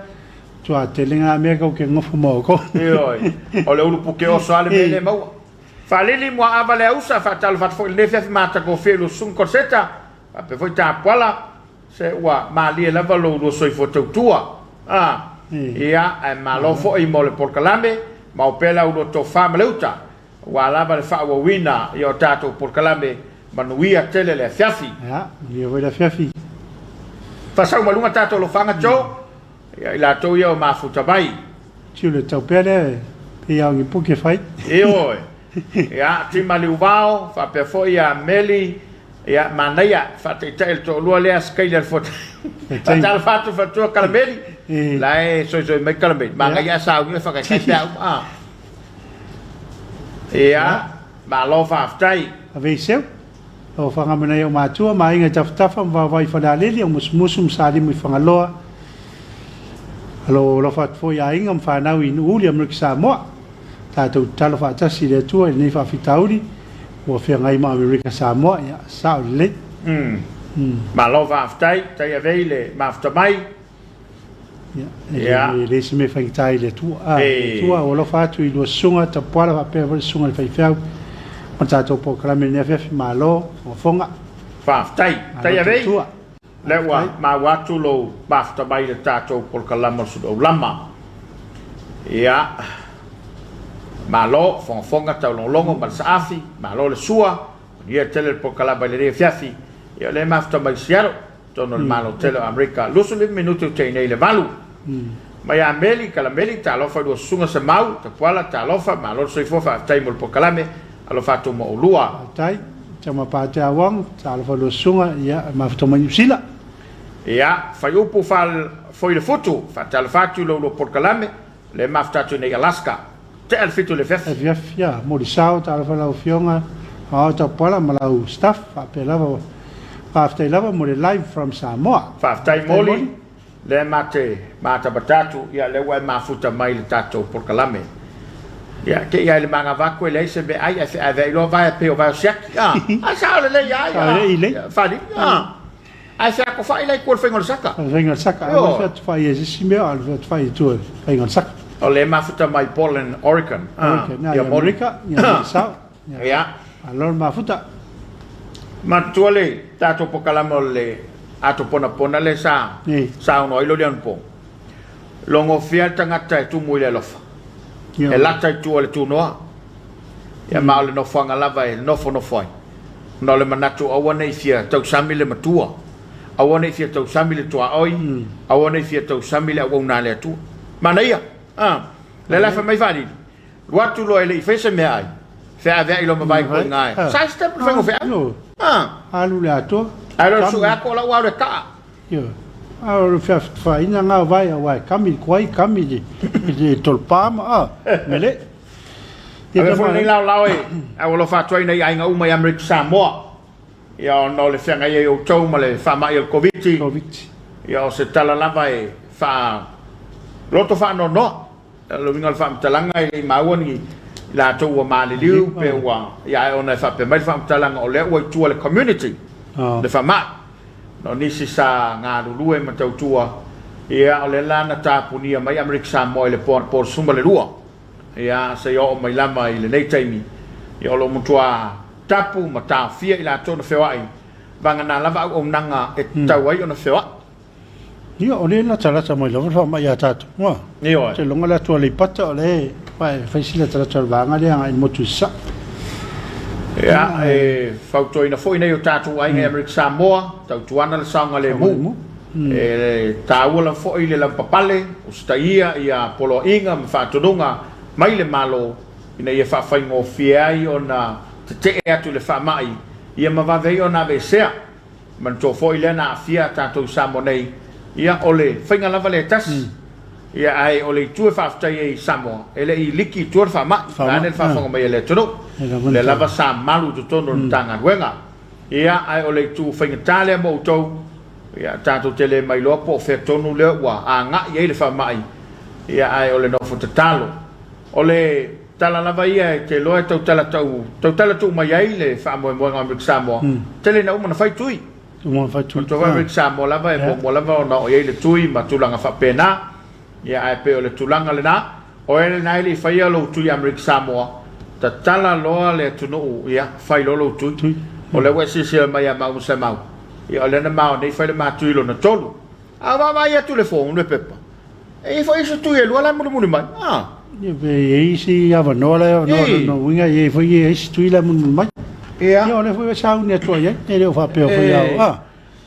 Tua tele ngā mea kau ke ngofo mo ko. Ioe, o le ulu puke oso a le mea le maua. Faalili Muaava Leausa, faatalofa atu foi i lenei afiafi matagofie i lua susuga Korseta, faapea foi Tapuala, se ua malie lava lo ulua soifua tautua. A, ia, ae malo foi mo le polokalame, maua pea la ulua tofa ma le uta, aua lava le faaauauina i o tatou polokalame, manuia tele le afiafi. Ia, manuia foi le afiafi. Faasau mai luga tatou alofaga Joe. Ia i latou ia o mafuta mai. Tiu le tau pea lea pei a o ni puke fai. Ioe. Ia, Tima Liuvao, faapea foi ia Meli, ia manaia, faataitai le toalua lea Sikaili a le Fuata. Faatalofa atu faletua Kalameli, la e soisoi mai Kalameli, manaia a sauni e whakaitai pea uma. Ah. Ia, malo faafetai. Ave i seu. O whangamana i au matua, ma aiga i Tafatafa, ma Vaovai i Falealili, o Musumusu ma Salimu i Fagaloa. Alo alofa atu foi i aiga ma fanau i Nu'uli, Amerika Samoa. Tatou tatalo faatasi i le Atua i lenei faafitauli ua feagai ma Amerika Samoa. Ia, sao lelei. Malo faafetai, tai ave i le mafuta mai. Ia, e le se mea faigata i le Atua. A, le Atua ua alofa atu i lua susuga Tapuala faapea foi le susuga i le faifeau ma le tatou polokalame i lenei afiafi. Malo fogafoga. Faafetai. Tai ave i. Lea ua maua atu lou mafuta mai i le tatou polokalama o le Sulu Aulama. Ia, malo fogafoga taulogologo ma le saafi, malo le sua, manuia tele le polokalama i lenei afiafi. Ia, o lea e mafuta mai i Seattle. Totonu o le Malo tele o Amerika, 25 minute ua tea nei le valu. Mai a Meli, Kalameli, talofa i lua susuga Semau, Tapuala, talofa, malo le soifua, faafetai mo le polokalame, alofa atu mo oulua. Faafetai, Tama Patea Wong, talofa i lua susuga, ia, mafuta mai Niu Sila. Ia, faiupu Faafoilefutu, faatalofa atu i lo ulua polokalame, lea e mafuta atu nei Alaska. Tea le fitu i le afiafi. Afiafi, ia, moli sao, talofa i lau Afioga Aoao Tapuala ma lau staff, faapea lava, faafetai lava mo le live from Samoa. Faafetai Moli, lea ma te matamata atu, ia lea ua e mafuta mai i le tatou polokalame. Ia, te i ai le manava atu e leai se meaai ae feaveai loa vaea pei o vaea o siaki, a, a sao lelei ai, a, faalili, a. Ae feakofai la i tua i le faiga o le saka. O le faiga o le saka, aua le featofai ai se isi mea, a o le featofai i tua i le faiga o le saka. O lea e mafuta mai Portland, Oregon. Oregon, ia Amerika, ia sao. Ia. Malo le mafuta. Manatua le tatou pokalama o le ato ponapona lea sa saunoa ai Loli anapo. Logofia le tagata e tumu i le alofa. E lata i tua i le tunoa. Ia ma o le nofoaga lava e nofonofo ai. Ona o le manatu aua ne i fia tausami le matua, aua ne i fia tausami le tuaoi, aua ne i fia tausami le auauna a le Atua. Manaia! A! Lea la e fai mai Faalili, Alu atu loa e le i faia se meaai, feaveai loa ma vae koe i ina e. Sa step le faiga o feau. A! Alu le atoa. Ae loa le sue atu o lau alu e kaa. Ioe. A o le feafitufaaiga na o vae aua e kami i le koai, kami i le tolopa ma a, mele. Avea foi lenei laolao e aualofa atu ai nai aiga uma i Amerika Samoa, ia ona o le feagai ai o outou ma le faamai o le Koviti, ia o se tala lava e faa loto faanoanoa. O le uiga o le faamatalaga e le i maua ni latou ua maliliu pe ua, ia ae ona e faapea mai le faamatalaga o lea ua i tua le community le faamai. O nisi sa galulue ma tautua, ia o lea la na tapunia mai Amerika Samoa i le po anapo 12, ia seia oo mai lava i lenei taimi, ia o lo o matua tapu ma taofia i latou na feoai, vagana lava auaunaga e tatau ai ona feoai. Ia, o lea e latalata mai lava le faamai ia tatou. Ua. Ioe. Ou te iloga le atu Aleipata o lea e fai si latalata o le vaega lea agai i le motu i Sasae. Ia, e fautuaina foi nei o tatou aiga i Amerika Samoa, tautuana le saogalemu. E taua lava foi le lavapapale, usitaia ia poloaiga ma faatonuga mai le Malo ina ia faafaigofie ai ona tetee atu i le faamai, ia ma vave ai ona aveesea. Manatua foi lea na aafia a tatou i Samoa nei, ia o le faiga lava lea e tasi. Ia ae o le itu e faafetai ai i Samoa, e le i liki i tua le faamai, vaeane le faafofoga mai a le atunuu. O lea lava sa malu i totonu o le Matagaluega. Ia ae o le itu faigata lea mo outou, ia tatou te le mailoa po o fea tonu lea ua agai i ai le faamai, ia ae o le nofo tatalo. O le tala lava ia e te iloa e tautala tau, tautala tuu mai ai le faamoemoega o Amerika Samoa, tele ina uma ona fai tui. Uma ona fai tui. Manatua foi Amerika Samoa lava e muamua lava ona oo i ai le tui ma tulaga faapena. Ia ae pei o le tulaga lena, o oe lena e le i faia lou tui Amerika Samoa, tatala loa le atunuu, ia, fai loa lou tui. Tui. O lea ua e silasila mai ia Mauu ma Saimau, ia o lea na mao nei fai le ma tui lona tolu. A vaavaai atu i le phone, le pepa, E i ai foi isi tui e lua la e mulimuli mai. Ah. Ia pe i ai isi avanoa la e avanoa Ii. lona uiga e i ai foi isi tui la e mulimuli mai. Ia. Ia o lea foi ua sauni atu ai ai, e le o faapea foi E. a ah.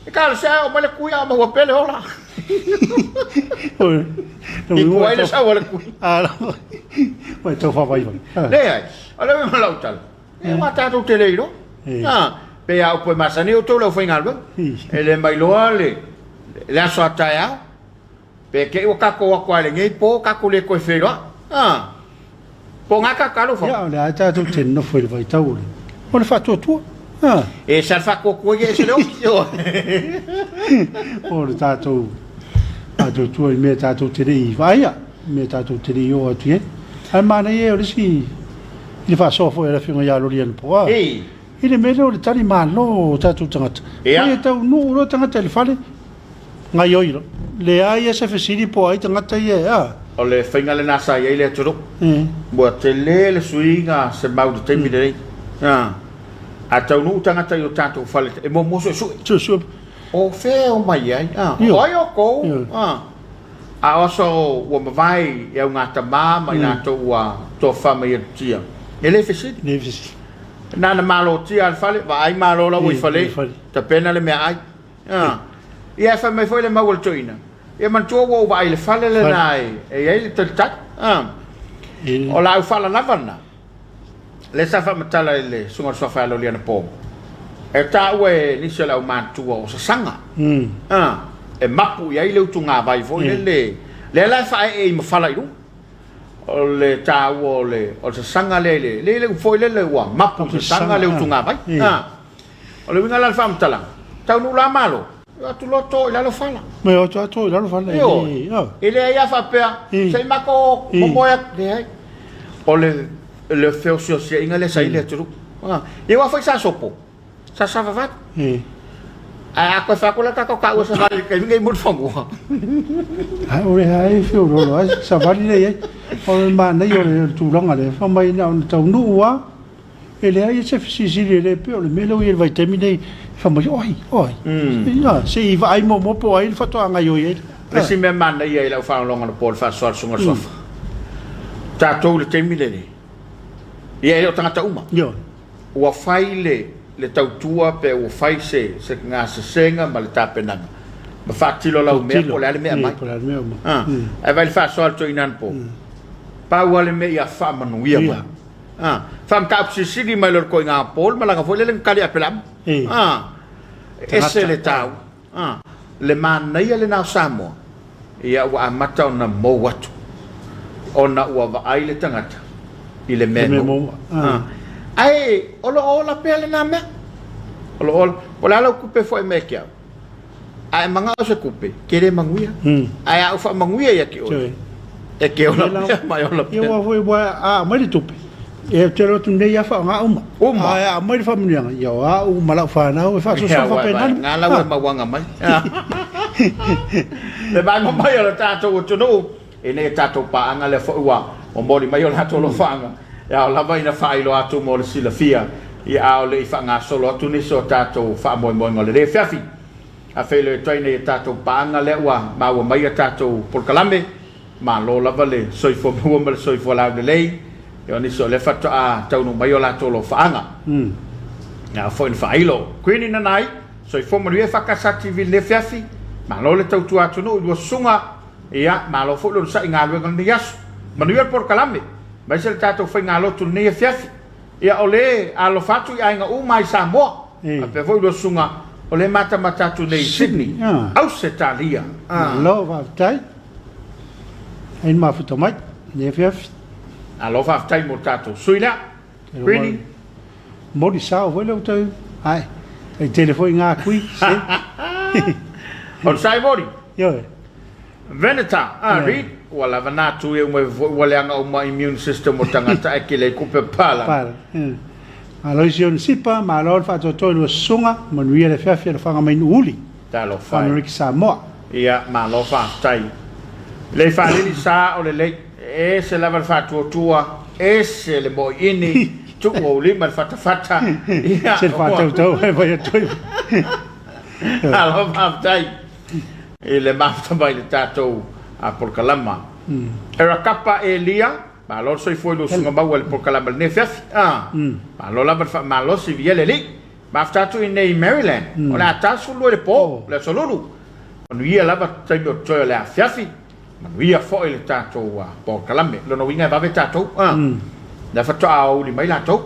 E talosia ae oo mai le kui a o maua pea le ola. O lona I uiga kua ua ai le tau sau a le kui. Ah, ua e tau faavaivai. Ah. Leai, o le uiga o lau tala, e aua tatou te le iloa. E. Ah, pei a upu e masani outou le aufaigaluega. I. E le mailoa le, le aso a taeao. Pe te i ua tatou o atu lava i lenei po, tatou le toe feiloai. A! Po o na tatou talofa. Ia, o lea lava tatou te nofo i le vaitau o le, o le faatuatua. A! E ese lava le faatuatua ia, ese le oki. O le tatou faatuatua i mea tatou te le i vaaia, mea tatou te le i oo atu i ai. Ae manaia ia o le isi i le faasoa foi a le Afioga ia Loli anapo, a! I. I le mea lea o le tali malo o tatou tagata. Ia. Mai e taunuu loa tagata i le fale, Gaioi loa. Leai lava se fesili po o ai tagata ia e a. O le faiga lena sa i ai le atunuu. E. Ua tele le suiga se mau i le taimi lenei. A. A taunuu tagata i o tatou fale, e muamua suesue. Suesue. O fea e omai ai? A. Ioe. O ai outou? Ioe. A. A o aso ua mavae i augatama ma i latou ua tofafa mai atutia, e le fesili. Le fesili. Na ona malotia lava le fale, vaai malo la ua i fale, tapena le meaai. A. Ia e fai mai foi le mau a le toeaina, Ia manatua ua ou vaai i le fale lena e i ai le talitali. A. O la aufaala lava lena, lea sa faamatala i le Susuga o le Suafa ia Loli anapo, e taua e nisi o le aumatutua o sasaga. A. E mapu i ai le utugavai foi lele, lea la e faaee i mafala i luga. O le taua o le sasaga lea i le, le upu foi lele ua mapu i sasaga le utugavai. A. O le uiga la o le faamatalaga, taunuu la Malo, e o atu loa to i lalo fala. E o atu lava to i lalo fala. Ioe. E leai lava faapea, se i matou momoe atu. Leai. O le le feosiosiaiga lea sa i le atunuu. Ia aua foi sa sopo, sa savavali. Ae a toe fai atu la tatou taua savali i le taimi lenei mo le fanua. Ae o le ae feoloolo ai savali lea i ai. O le manaia o le tulaga lea, fai mai na ona taunuu lava, e leai se fesilisili e le pei o le mea lea ua i ai i le vaitaimi lenei, fai mai, o ai, o ai. Ia, se i vaai muamua po o ai le faatoa gaoioi ai. O le isi mea manaia i lau faalogologo anapo i le faasoa a le Susuga i le Suafa, tatou i le taimi lenei, ia e le o tagata uma. Ioe. Ua fai le le tautua pe ua fai se se gasesega ma le tapenaga ma faatilo lau mea po o le a le mea e aumai. A, ae vaai i le faasoa a le toeaina anapo, pau lava le mea ia faamanuia mai. A, faamataupu silisili mai loa i le toeaina anapo le malaga foi lele na tali Apelama. A, ese le taua. A, le manaia lena o Samoa, ia ua amata ona mou atu, ona ua vaai le tagata i le mea e mou. A, ae o lo o ola pea lena mea. O lo o ola. Po o le a lau tupe foi mai ia te au, a e manao se tupe, ke le manuia. Ae a ou faamanuia ia te oe, e te ola pea ma e ola pea. Ia aua foi ua a aumai le tupe, ia ou te alu atu nei lava faaaoga uma. Uma. Ae a aumai le faamanuiaga, ia o au ma lau fanau e faasoasoa faapena. Nga lau e mauaga mai. Le vaega mai o le tatou atunuu, ina ia tatou paaga lea foi ua momoli mai o latou alofaaga, e ao lava ina faailoa atu mo le silafia, ia a o le i faagasolo atu nisi o tatou faamoemoega o lenei afiafi. A feiloai atu ai ina ia tatou paaga lea ua maua mai a tatou polokalame, Malo lava le soifua maua ma le soifua laulelei, o nisi o lea faatoa taunuu mai o latou alofaaga. Ia foi na faailo. Queenie Nanai, soifua manuia e faakasa TV i lenei afiafi, malo le tautua atunuu i lua susuga, ia malo foi le onosai i galuega o lenei aso. Manuia le polokalame, aemaise le tatou faigalotu i lenei afiafi. Ia o le alofa atu i aiga uma i Samoa, faapea foi lua susuga o le matamata atu nei i Sydney, Ausetalia. Malo faafetai. Ai le mafuta mai, lenei afiafi. Malo faafetai mo le tatou sui lea. Queenie. Moli sao foi lea ua tau ae. Tai tele foi ngā kui, se. O le sai moli. Ioe. Veneta, ah, read, ua lava nā tui e uma iho foi ua leaga uma immune system o tagata ae kele ai kupe pala. Pala, eh. Malo i si ona sipa, malo le faatoatoa i lua susuga, manuia le afiafi alofaga mai Nuuuli. Talofa e. Amerika Samoa. Ia, malo faafetai. Lei faalili sa o lelei, e ese lava le faatuatua, ese le moiini, tuu ou lima i le fatafata. Ia, Ese le faatautau e fai atu ai. Malo faafetai i le mafuta mai i le tatou polokalama. Erakapa Elia, malo le soifua i lou susuga maua i le polokalama i lenei afiafi. Malo lava le faamalosi, viia le Alii. Mafuta atu i inei i Maryland, o le a ta 12 i le po, le Aso Lulu. Manuia lava taimi o totoe o le afiafi, manuia foi le tatou polokalame. Lona uiga e vave tatou, lea faatoa aoauli mai latou.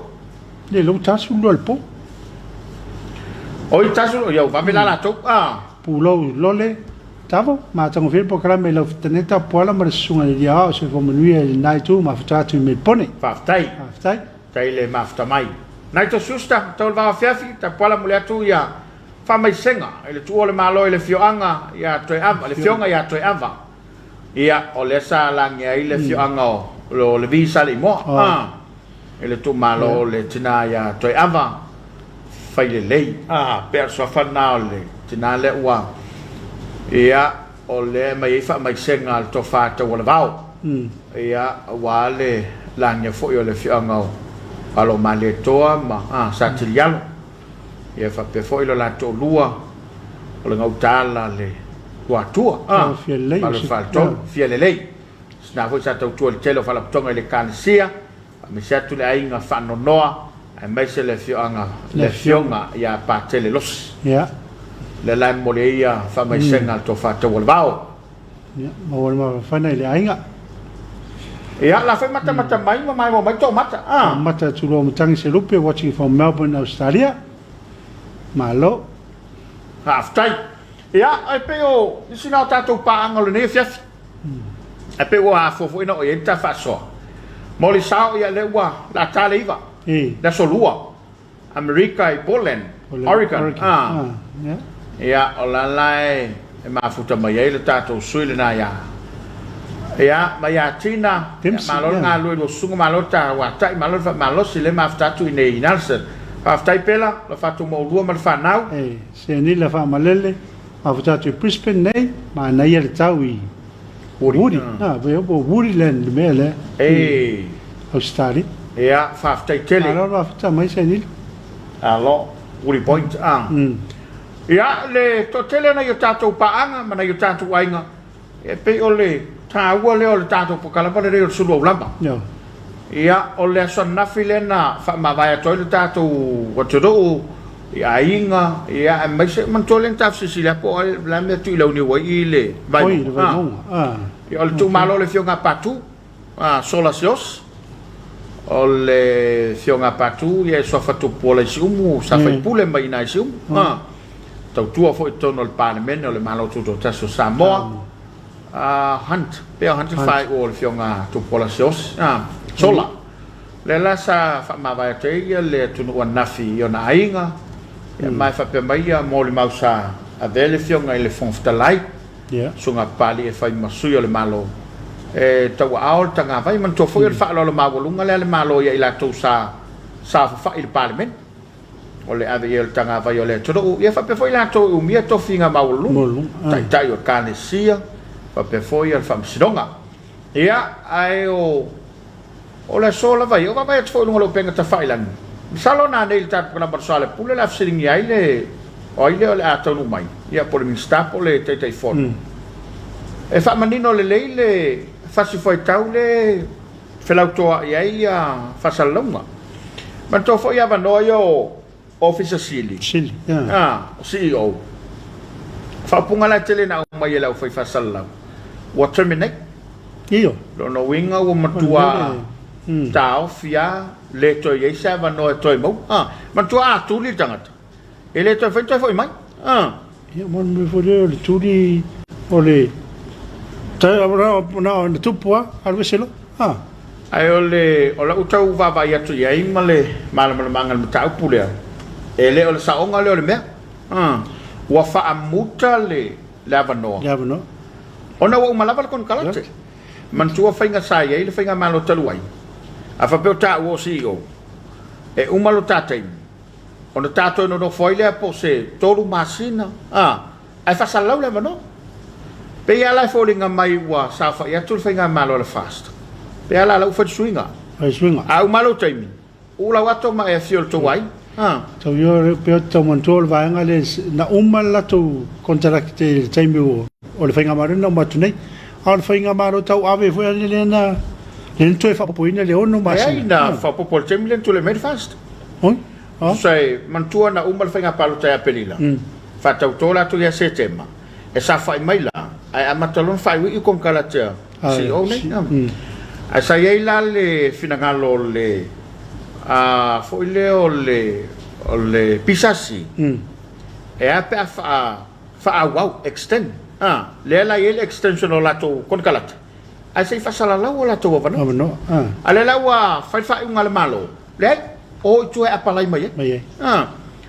Le lou ta 12 i le po. Oi ta 12, ia ua vave la latou. Pulou lole, tavo, matagofie le polokalame i lau fetaneta Puala ma le Susuga i le Alii Aoao Soifua Manuia i lena itu mafuta atu i Melipone. Faafetai. Faafetai. Tai le mafuta mai. Naito Schuster, tau le vao afiafi, tapuala muli atu ia faamaisega i le tuua o le Malo i le afioaga ia Toeava, le afioga ia Toeava. Ia, o lea sa lagia ai le afioaga o Levi Saleimoa, a, i le tuumalo o le tina ia Toeava Failelei. A, pea le suafa lena o le tina lea ua, ia, O lea e aumai ai faamaisega a le Tofa Taualavao, ia, aua le lagia foi o le afioaga o Alo Malietoa ma Satilialo, ia faapea foi lo la toalua o le Gautaala le Luatua, ma le Faletolu, fia lelei. Sina foi sa tautua i le tele o faalapotopotoga i le Ekalesia, Faamaise atu le aiga faanonoa aemaise le afioaga le afioga ia Patele Losi. Ia. Lea la e momoli ai ia faamaisega a le Tofa Taualevao. Ia, maua le mafaufana i le aiga. Ia, la foi matamata mai ma maimoa mai tō mata. Ah. Mata Tuluamatagi Selupe watching from Melbourne, Australia. Malo. Faafetai. Ia, e pei o nisi na o tatou paaga o lenei afiafi. Ae pei ua afua foi na oo i ai le ta faasoa. Mo le sao, ia lea ua lata le iva, le aso lua, Amerika i Portland, Oregon. Ah. Ia, o la la e mafuta mai ai le tatou sui lena ia. Ia, ma ia Tina, ia, malo le galue i lua susuga, malo le tauatai, malo le faamalosi, le mafuta atu i nei i Nelson. Faafetai Pela, la fatou maulua ma le fanau. E Seanila Faamalele, mafuta atu i Brisbane nei, manaia le tau i Woody. Ah, pe o Woody Land le mea lea. E. Australia. Ia, faafetai tele. Malo le mafuta mai Seanila. Alo, Woody Point. Ah. Ia, le toatele o nai o tatou paaga ma nai o tatou aiga, e pei o le taua lea o le tatou polokalama lenei o le sulu aulama. Ia, o le aso ananafi lea na faamavae atu ai le tatou atunuu i aiga, ia, aemaise, manatua lea na ta fesilisili lava po o ai le a mea e tuuilauniu ai i le Vaimauga. Ia, o le tuumalo o le Afioga ia Patu, Sola Siaosi, o le Afioga ia Patu, ia e suafa Tupuola i Siumu, sa faipule mai i ina i Siumu. Tautua foi i totonu o le Palemene o le Malo Tutoatasi o Samoa. Hunt, pei o Hunt le faaiu o le Afioga Tupuola Siaosi, Sola. Lea la sa faamavae atu ai le atunuu ananafi i ona aiga, ma e faapea mai ia molimau sa avea le Afioga i le Fofoga Fetalai, Susuga Papalii e fai ma sui o le Malo, e tauaao le tagavai. Manatua foi o le faaaloalo maualuga lea a le Malo ia i latou sa saofafai i le Palemene, o le ave i ai o le tagavai o le atunuu, ia faapea foi i latou e umia tofiga maualuluga, Taitai o Ekalesia, faapea foi le Faamasinoga. Ia, ae o O le aso lava ia, o vaavaai atu foi i luga o le upega tafailagi, masalo nanei i le tatou polokalama o le Soalepule o le a fesiligia ai le, o ai lea o le a taunuu mai, ia po o le Minisita po o le Taitaifono. E faamanino lelei le fasi fuaitau le felautoa'i ai faasalalauga. Manatua foi avanoa ia o Ofisa Sili, Sili, yeah. Ah, CEO. Faaupuga la e tele ina aumai e le aufai faasalalau, ua terminate. Io. Lona uiga ua matua taofi lava, le toe i ai se avanoa e toe maua. Ah, manatua a tuli le tagata, e le toe mafai ona toe foi mai. Ah. Ia, ma le mea foi lea o le tuli o le na ona tupu lava, alu ese loa. Ah. Ae o le, o lau tau vaavaai atu i ai ma le malamalamaaga i le mataupu lea, e le o le saoga lea o le mea. Ua faamuta le, le avanoa. Le avanoa. Ona ua uma lava le konekarate. Manatua faiga sa i ai le faigamalo talu ai, a faapea o taua o CEO, e uma lo ta taimi, ona ta toe nonofo ai lea po o se 3 masina, a, Ae faasalalau le avanoa. Pei lava la e foliga mai ua saofai atu le faigamalo a le FAST. Pei lava la la ua fai le suiga. Fai le suiga. A uma lou taimi, uu lau ato ma e afio i le tou aiga. Ha. Tau ia pei ou te tau manatua o le vaega lea na uma le latou konekarate i le taimi o le faigamalo lea na uma atu nei. A o le faigamalo tauave foi lea na lea na toe faaopoopoina le 6 masina. Leai, na faaopoopo i le taimi lea na tulai mai le FAST. Oi? Tusa e manatua na uma le faiga palota ia Aperila, faatauto latou ia Setema, e saofai mai la, ae amata loa ona faaiuiu konekarate a CEO nei. Ae sa i ai la le finagalo o le foi lea o le o le PSC, e a pe a faaauau, extend, lea la e i ai le extension o latou konekarate, ae se i faasalalau o latou avanoa. A o lea la ua fai le faaiuga a le Malo, Leai, o i tua e apalai mai ai. Mai ai. A,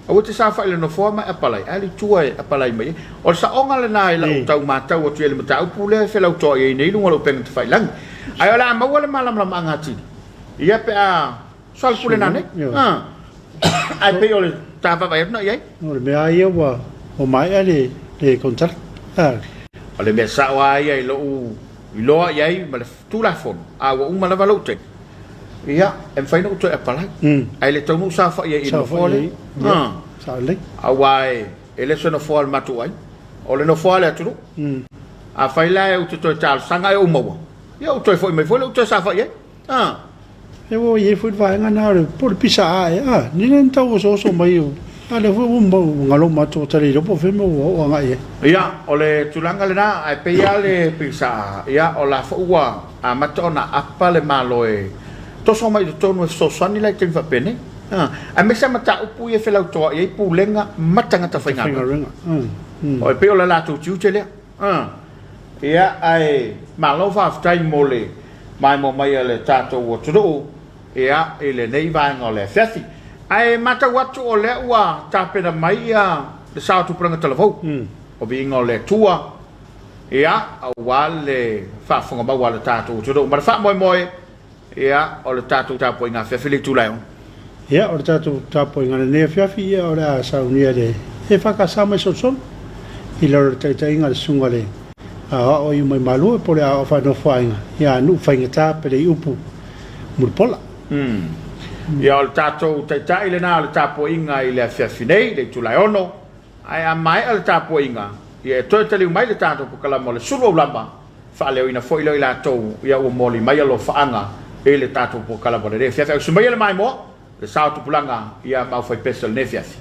aua e te saofai i le nofoa ma e apalai, ae alu i tua e apalai mai ai. O le saoga lena i lau tau matau atu i ai i le mataupu lea e felautoai ai nei i luga o le upega tafailagi. Ae o le a maua le malamalamaaga atili, ia pe a soalepule nanei. A, ae pei o le ta vaavaai atu na i ai. O le mea lava ia ua maea le konekarate. A. O le mea sao lava ia i lou iloa i ai ma le Tulafono, a ua uma lava lou taimi, ia, e mafai ona ou toe apalai. Ae le taunuu saofai ai i le nofoa lea. Aua e le o se nofoa o le matou aiga, o le nofoa a le atunuu. Afai la ou te toe talosaga ae ou maua, ia ou toe foi mai foi lea ou toe saofai ai. E ua i ai foi le vaega lena o le, po o le pisa A ea, a, ni lea na tau osooso mai, a lea foi ua galoma atu ua ta le iloa po o fea mea ua oo agai i ai. Ia, o le tulaga lena, ae pei lava le pisa A, ia, o la foi ua amata ona apa le Malo e toso mai i totonu e fesoasoani la i taimi faapenei. A, aemaise lava mataupu ia e felautoa'i ai pulega ma tagata faigaluega. E pei o le latou tiute lea. Ia, ae malo faafetai mo le maimoa mai a le tatou atunuu, ia, i lenei vaega o le afiafi. Ae matau atu o lea ua tapena mai le sao o Tupulaga Talavou, o viiga o le Atua, ia, aua le faafofoga maua a le tatou atunuu. Ma le faamoemoe, ia, o le tatou tapuaiga afiafi le itula e 6. Ia, o le tatou tapuaiga i lenei afiafi, ia o le a saunia e le EFKS mai Solosolo i lalo o le taitaiga a le Susuga i le Aoao Iu Mai Malua po o le Aoao Faanofoaiga ia Nuu Faigata Peleiupu Mulipola. Ia, o le tatou taitai lena o le tapuaiga i le afiafi nei, le itula e 6, ae a maea le tapuaiga, ia e toe taliu mai le tatou polokalama o le sulu aulama, faaleoina foi lea o i latou ia ua moli mai alofaaga i le tatou polokalama o lenei afiafi. Ausi maia le maimoa, le sao tupulaga ia ma aufaipese o lenei afiafi.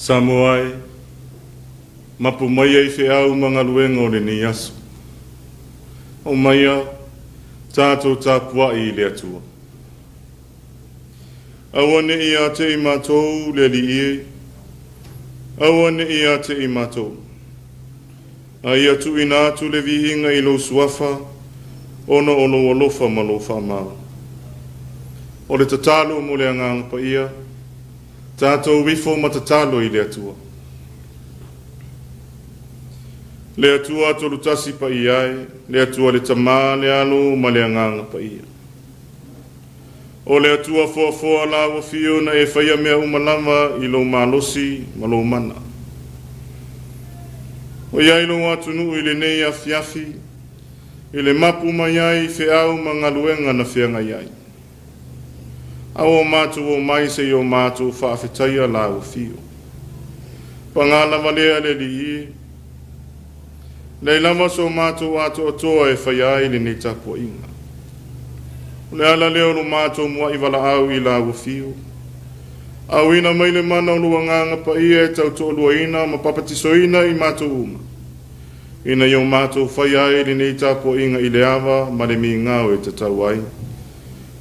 Samoa e, mapu maia i feau ma galuega o lenei aso. Aumaia tatou tapuai i le Atua. Aua ne i ia te i matou le Alii e, aua ne i ia te i matou. A ia tuuina atu le viiga i lou Suafa ona o lou alofa ma lou faamau. O le tatalo mo le Agaga Paia, tatou ifo ma tatalo i le Atua. Le Atua Tolutasi Paia e, le Atua le Tama, le Alo ma le Agaga Paia. O le Atua foafoa la ua fio na e faia mea uma lava i lou malosi ma lou mana. O i ai lou atunuu i lenei afiafi, i le mapu mai ai i feau ma galuega na feagai ai. A ua matou omai se i o matou faafetaia la ua fio. Paga lava lea le Alii e. Leai lava so matou atoatoa e faia ai lenei tapuaiga. O le ala lea o lo matou mua'i valaau i la ua fiu. Auina mai le mana o lou Agaga Paia e tautoaluaina ma papatisoina i matou uma, ina ia o matou faia ai lenei tapuaiga i le ava ma le migao e tatau ai,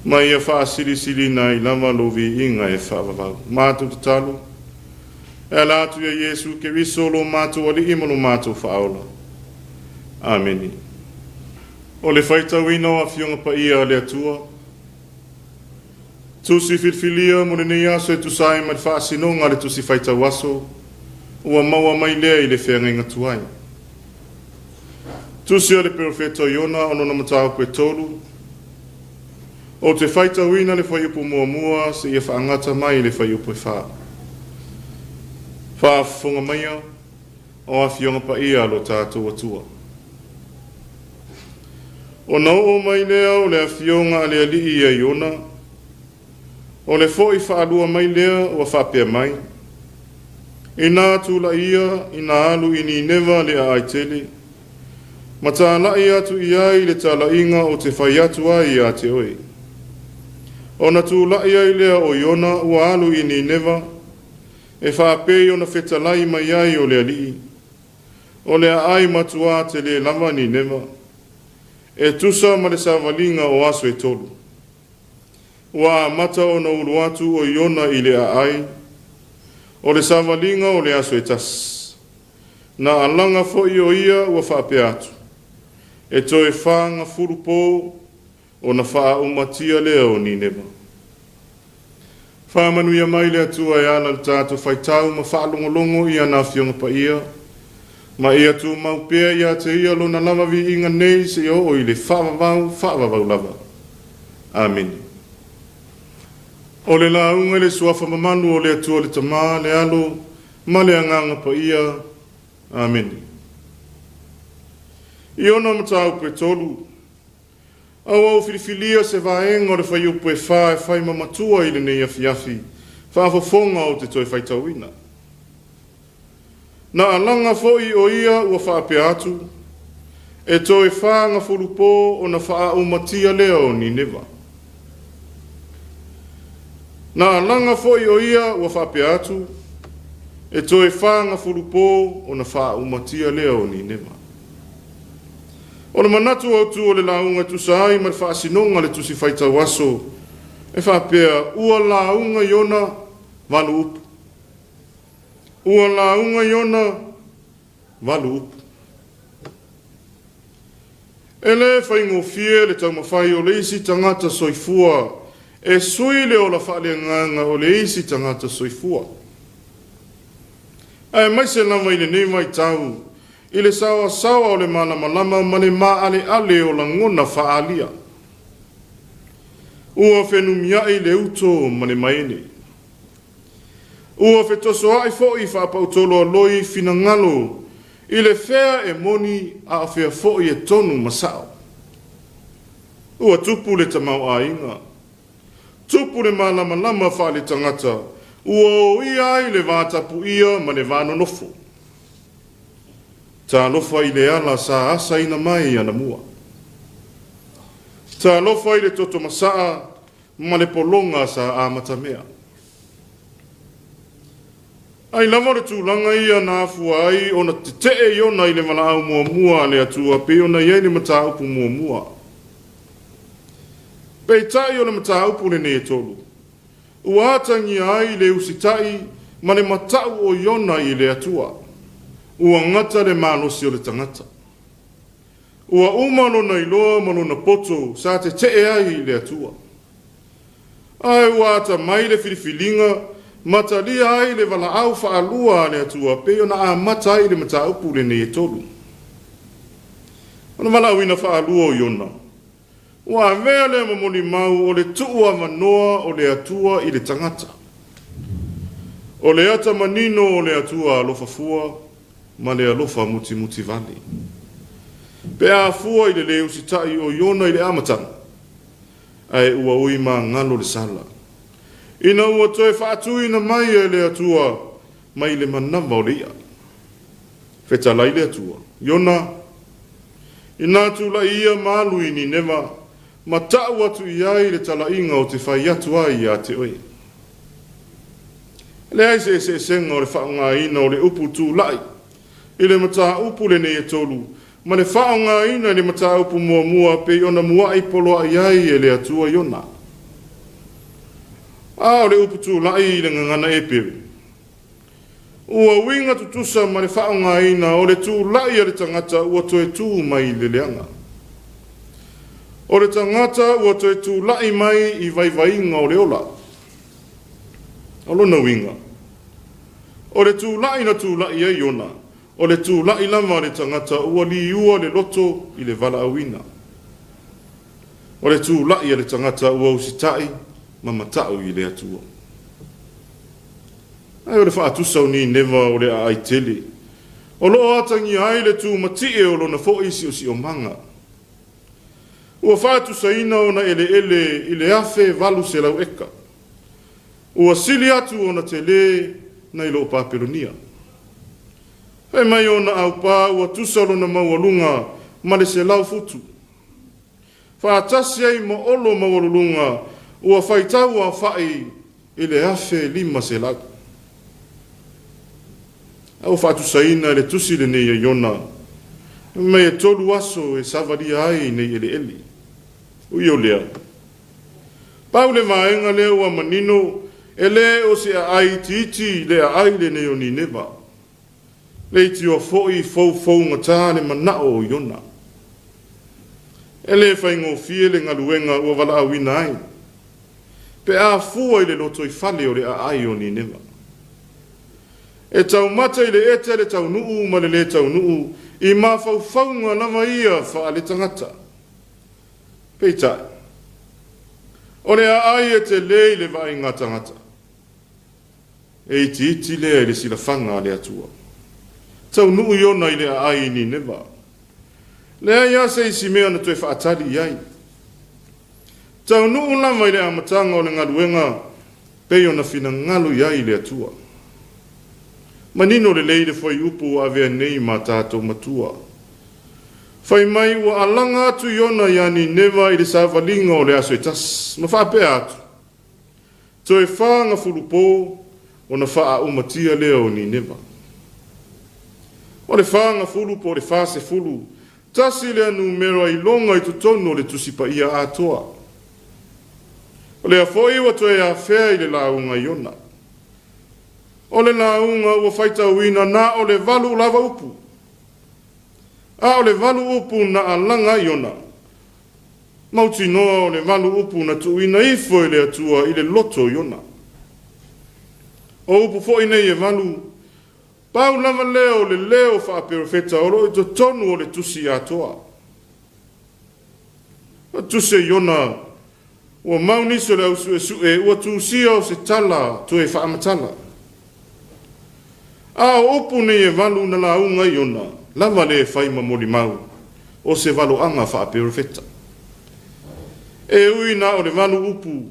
ma ia faasilisilina ai lava lou viiga e faavavau. Matou tatalo. E ala atu ia Iesu Keriso lo matou Alii ma lo matou Faaola. Amene. O le faitauina o Afioga Paia a le Atua, Tusi filifilia mo lenei aso e tusa ai ma le faasinoga a le Tusi Faitau Aso, ua maua mai lea i le feagaiga tuai. Tusi a le Perofeta o Iona o lona mataupu e tolu, Ou te faitauina le fuaiupu muamua seia faagata mai le fuaiupu e fa. Faafofoga maia, o Afioga Paia a lo tatou Atua. Ona oo mai lea o le Afioga a le Alii ia Iona, o le foi faalua mai lea ua faapea mai, Inā tulai ia, ina alu i Nineva le aai tele, Ma talai atu i ai le talaiga ou te fai atu ai ia te oe. Ona tulai ai lea o Iona ua alu i Nineva, e faapei ona fetalai mai ai o le Alii, O le aai matuā tele lava Nineva, e tusa ma le savaliga o aso e tolu. Ua amata ona ulu atu o Iona i le aai, o le savaliga o le aso e tasi. Na alaga foi o ia ua faapea atu, E toe fagafulu po ona faaumatia lea o Nineva. Faamanuia mai le Atua e ala le tatou faitau ma faalogologo i ana Afioga Paia, ma ia tumau pea ia te Ia Lona lava viiga nei seia oo i le faavavau faavavau lava. Amene. O le lauga i le Suafa mamalu o le Atua le Tama, le Alo, ma le Agaga Paia. Amene. I ona mataupu e tolu, a ua ou filifilia se vaega o le fuaiupu e fa e fai ma matua i lenei afiafi faafofoga ou te toe faitauina. Na alaga foi o ia ua faapea atu, E toe fagafulu po ona faaaumatia lea o Nineva. Na alaga foi o ia ua faapea atu, E toe fagafulu po ona faaumatia lea o Nineva. O le manatu autu o le lauga e tusa ai ma le faasinoga a le Tusi Faitau Aso e faapea, Ua lauga Iona valu upu. Ua lauga Iona valu upu. E le faigofie le taumafai o le isi tagata soifua e sui le ola faaleagaga o le isi tagata soifua. Aemaise lava i lenei vaitau i le saoasaoa o le malamalama ma le maaleale o lagona faaalia. Ua fenumiai le uto ma le maene. Ua fetosoa'i fo'i faapautoloaloi finagalo i le fea e moni a o fea fo'i e tonu ma sa'o. Ua tupu le tamaoaiga, tupu le malamalama faaletagata ua oia ai le vatapuia ma le va nonofo. Talofa i le ala sa asaina mai anamua. Talofa i le toto masaa ma le pologa sa amatamea. Ai lava o le tulaga ia na afua ai ona tetee Iona i le valaau muamua a le Atua pei ona i ai le mataupu muamua. Peitai o le mataupu lenei e tolu, ua atagia ai le usitai ma le matau o Iona i le Atua. Ua gata le malosi o le tagata. Ua uma lona iloa ma lona poto sa tetee ai i le Atua. Ae ua atamai le filifiliga ma talia ai le valaau faalua a le Atua pei ona amata ai le mataupu lenei e tolu. O le valaauina faalua o Iona, ua avea lea ma molimau o le tuu avanoa o le Atua i le tagata. O le ata manino o le Atua alofa fua ma le alofa mutimuti vale. Pe a fua i le lē usitai o Iona i le amataga, ae ua ui magalo le sala, ina ua toe faatuina mai e le Atua mai le manava o le i'a. Fetalai le Atua, Iona, inā tulai ia ma alu i Nineva, ma ta'u atu i ai le talaiga o te fai atu ai iā te oe. E leai se eseesega o le fa'aogaina o le upu tula'i i le mataupu lenei e tolu ma le fa'aogaina i le mataupu muamua pei ona mua'i poloa'i ai e le Atua Iona. A o le upu tula'i i le gagana Eperu, ua uiga tutusa ma le fa'aogaina o le tula'i a le tagata ua toe tū mai i le leaga. O le tagata ua toe tula'i mai i vaivaiga o le ola. O lona uiga, o le tula'i na tula'i ai Iona, o le tula'i lava a le tagata ua liua le loto i le valaauina. O le tula'i a le tagata ua usitai ma mata'u i le Atua. Ae o le faatusa o Nineva o le aai tele, o lo o atagia ai le tumati'e o lona foi siosiomaga. Ua faatusaina ona eleele i le 1800 eka. Ua sili atu ona telē nai lo Papelonia. Fai mai ona aupā ua tusa lona maualuga ma le 100 futu. Faatasi ai ma olo maualuluga ua faitau aofa'i i le 1500. A ua faatusaina e le tusi lenei a Iona, fai mai e tolu aso e savalia ai nei eleele. Ui o lea, pau le vaega lea ua manino e le o se aai itiiti le aai lenei o Nineva. Leitioa foi foufougata le manao o Iona. E le faigofie le galuega ua valaauina ai, pe a fua i le lotoifale o le aai o Nineva. E taumate i le ete le taunuu ma le lē taunuu i mafaufauga lava ia faaletagata. Peitai, o le aai e telē i le vaaiga tagata. E itiiti lea i le silafaga a le Atua. Taunuu Iona i le aai i Nineva. Leai lava se isi mea na toe faatali i ai. Taunuu lava i le amataga o le galuega pei ona finagalo i ai le Atua. Manino lelei le fuaiupu ua avea nei ma tatou matua. Fai mai ua alaga atu Iona ia Nineva i le savaliga o le aso e tasi, ma faapea atu, Toe fagafulu po ona faaaumatia lea o Nineva. O le fagafulu po o le 40, tasi lea numera iloga i totonu o le Tusi Paia atoa. O lea foi ua toe afea i le lauga Iona. O le lauga ua faitauina na o le valu lava upu. A o le valu upu na alaga ai Iona, Mautinoa o le valu upu na tuuina ifo e le Atua i le loto o Iona. O upu foi nei e valu, pau lava lea o le leo faaperofeta o lo o i totonu o le tusi atoa. O tusi o Iona, ua mau nisi o le au suesue ua tusia o se tala toe faamatala. A o upu nei e valu na lauga ai Iona, lava le fai ma molimau o se valoaga faaperofeta. E ui na o le valu upu,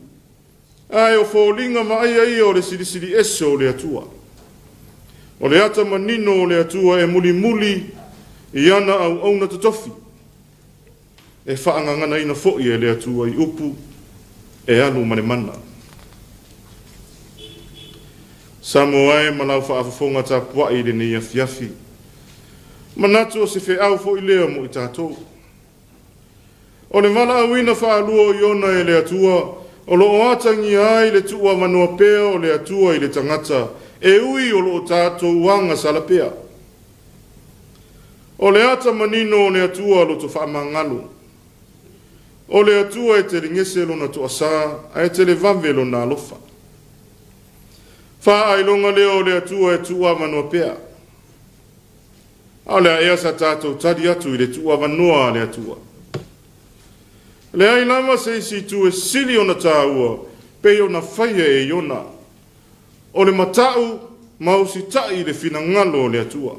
ae o foliga vaaia ia o le silisili ese o le Atua. O le ata manino o le Atua e mulimuli i ana auauna totofi. E faagaganaina foi e le Atua i upu e alu ma le mana. Samoa e ma lau faafofoga tapuai i lenei afiafi. Manatu o se feau foi lea mo i tatou. O le valaauina faalua o Iona e le Atua, o lo o atagia ai le tuuavanoa pea o le Atua i le tagata, e ui o lo o tatou agasala pea. O le ata manino o le Atua loto faamagalo. O le Atua e telegese lona toasa, ae televave lona alofa. Faailoga lea o le Atua e tuuavanoa pea. A o le a ea sa tatou tali atu i le tuuavanoa a le Atua? Leai lava se isi itu e sili ona taua pei ona faia e Iona, o le mata'u ma usitai i le finagalo o le Atua.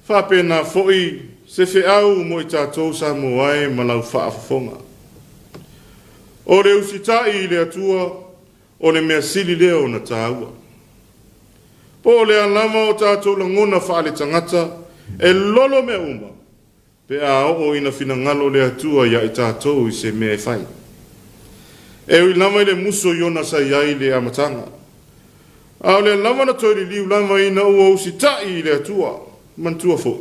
Faapena foi se feau mo i tatou Samoa e ma lau faafofoga. O le usitai i le Atua, o le mea sili lea ona taua. Po o le a lava o tatou lagona faaletagata, e lolo mea uma pe a oo ina finagalo le Atua ia i tatou i se mea e fai. E ui lava i le muso Iona sa i ai i le amataga, a o lea lava na toe liliu lava ina ua usitai i le Atua. Manatua foi,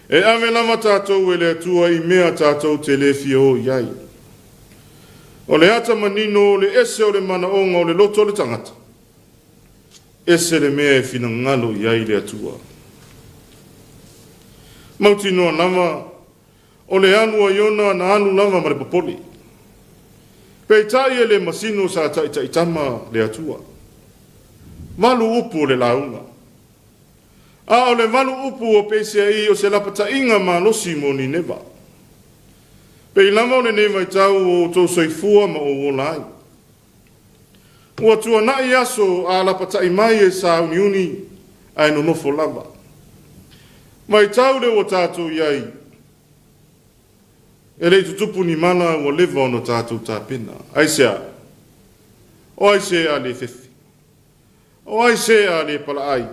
e ave lava tatou e le Atua i mea tatou te le fia o i ai. O le ata manino o le ese o le manaoga o le loto o le tagata, ese le mea e finagalo i ai le Atua. Mautinoa lava, o le alu a Iona na alu lava ma le popole. Peitai e le masino sa taitaitama le Atua. Valu upu o le lauga. A o le valu upu o Peiseai o se lapataiga malosi mo Nineva. Pei lava o lenei vaitau o outou soifua ma ou ola ai. Ua tuanai aso a lapatai mai e sauniuni ae nonofo lava. Vaitau lea ua tatou i ai, e le i tutupu ni mala ua leva ona tatou tapena. Aisea? O ai se a le fefe? O ai se a le palaai?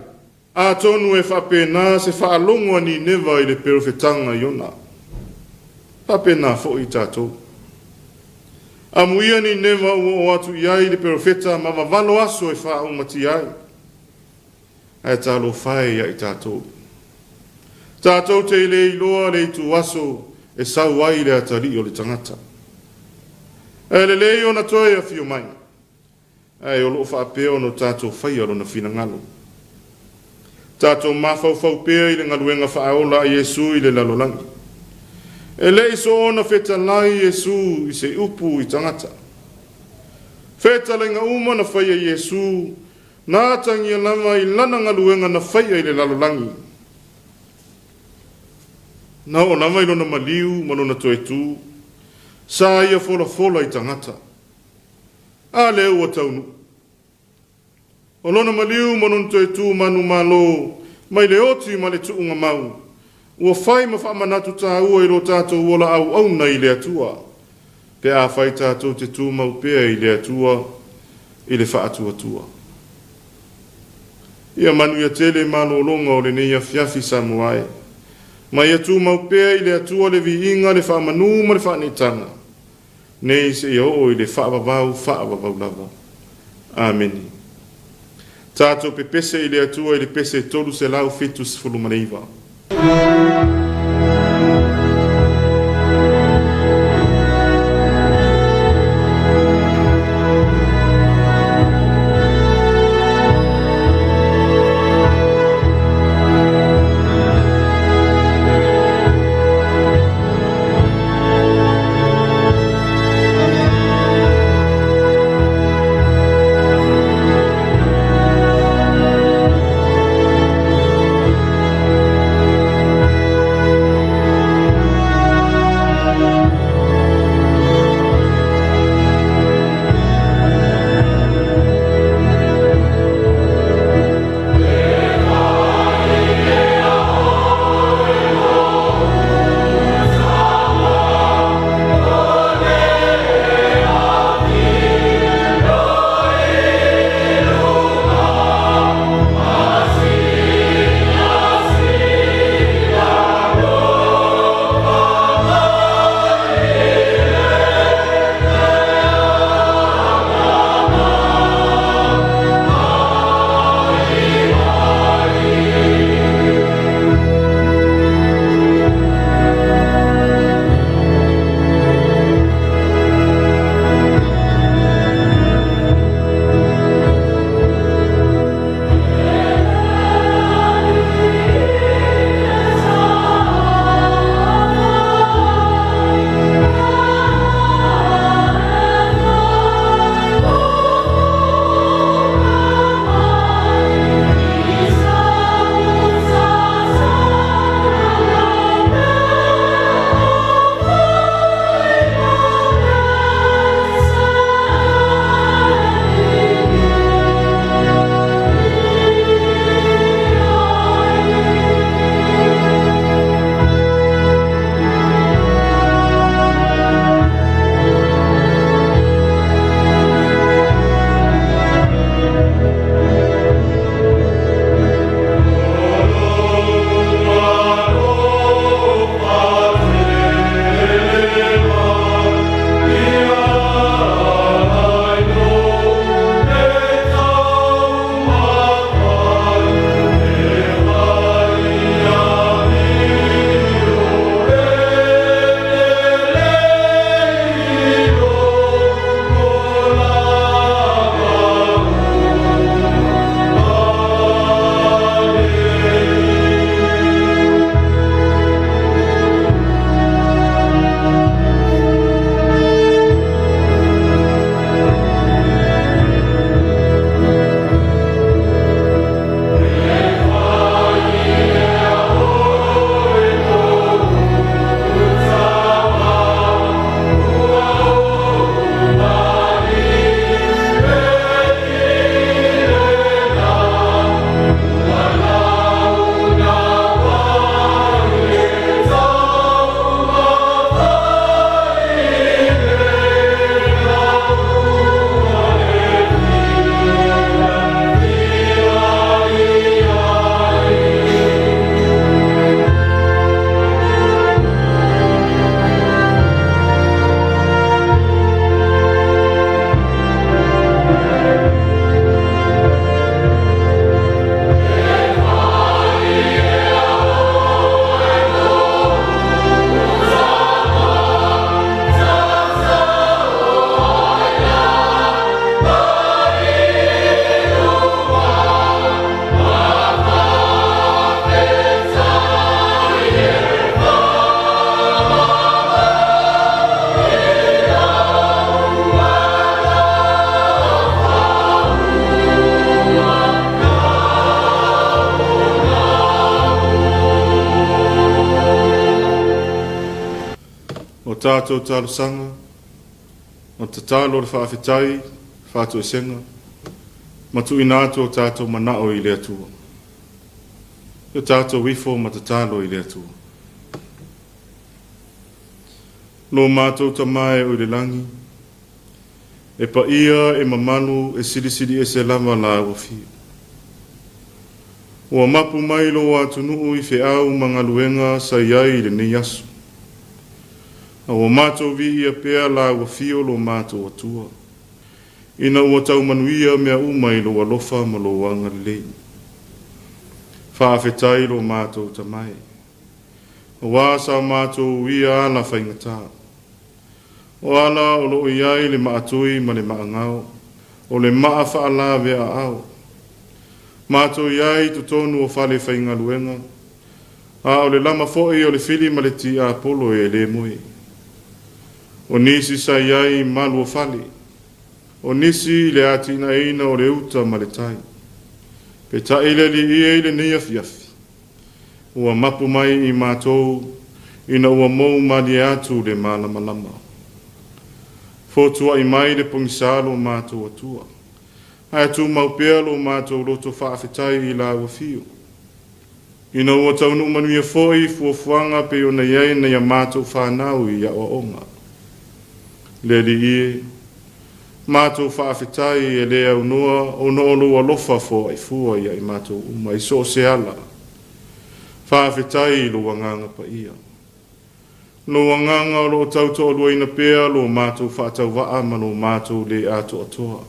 Atonu e faapena se faalogo a Nineva i le perofetaga Iona. Faapena foi i tatou. Amuia Nineva ua oo atu i ai le perofeta ma vavalo aso e faaumatia ai. Ae talofa e ia i tatou. Tatou te le iloa le ituaso e sau ai le atalii o le tagata. Ae lelei ona toe afio mai. Ae o lo o faapea ona tatou faia lona finagalo. Tatou mafaufau pea i le galuega faaola a Iesu i le lalolagi. E le i soona fetalai Iesu i se upu i tagata. Fetalaiga uma na faia Iesu, na atagia lava i lana galuega na faia i le lalolagi. Na oo lava i lona maliu ma lona toe tu, sa ia folafola i tagata. A lea ua taunuu. O lona maliu ma lona toe tu manumalo mai le oti ma le tuuga mau, ua fai ma faamanatu taua i lo tatou ola auauna i le Atua, pe afai tatou te tumau pea i le Atua i le faatuatua. Ia manuia tele malologa o lenei afiafi Samoa e. Ma ia tumau pea i le Atua le viiga, le faamanu ma le faaneetaga. Nei seia oo i le faavavau faavavau lava. Amene. Tatou pepese i le Atua i le pese 379. O tatou talosaga, o tatalo o le faafetai, faatoesega, ma tuuina atu o tatou manao i le Atua. Ia tatou ifo ma tatalo i le Atua. Lo matou Tama e o i le lagi, e paia e mamalu e silisili ese lava Lāu Afio. Ua mapu mai lou atunuu i feau ma galuega sa i ai i lenei aso. A ua matou viia pea Lāu Afio lo matou Atua, ina ua tau manuia mea uma i lou alofa ma lou agalelei. Faafetai lo matou Tama e, aua sa matou uia ala faigata. O ala o lo o i ai le maatui ma le maagao, o le maa faalaveaao. Matou i ai i totonu o fale faigaluega, a o le lama foi o le fili ma le tiapolo e le moe. O nisi sa i ai i malu o fale, o nisi i le atinaeina o le uta ma le tai. Peitai le Alii e i lenei afiafi, Ua mapu mai i matou ina ua mou malie atu le malamalama. Fotuai mai le pogisa lo matou Atua, ae tumau pea lo matou loto faafetai i Lau Afio. Ina ua taunuu manuia foi fuafuaga pei ona i ai nai a matou fanau i aoaoga. Le Alii e, matou faafetai e le aunoa ona o lou alofa foai fua ia i matou uma i so o se ala. Faafetai i lou Agaga Paia. Lou Agaga o lo o tau toaluaina pea lo matou faatauvaa ma lo matou le atoatoa.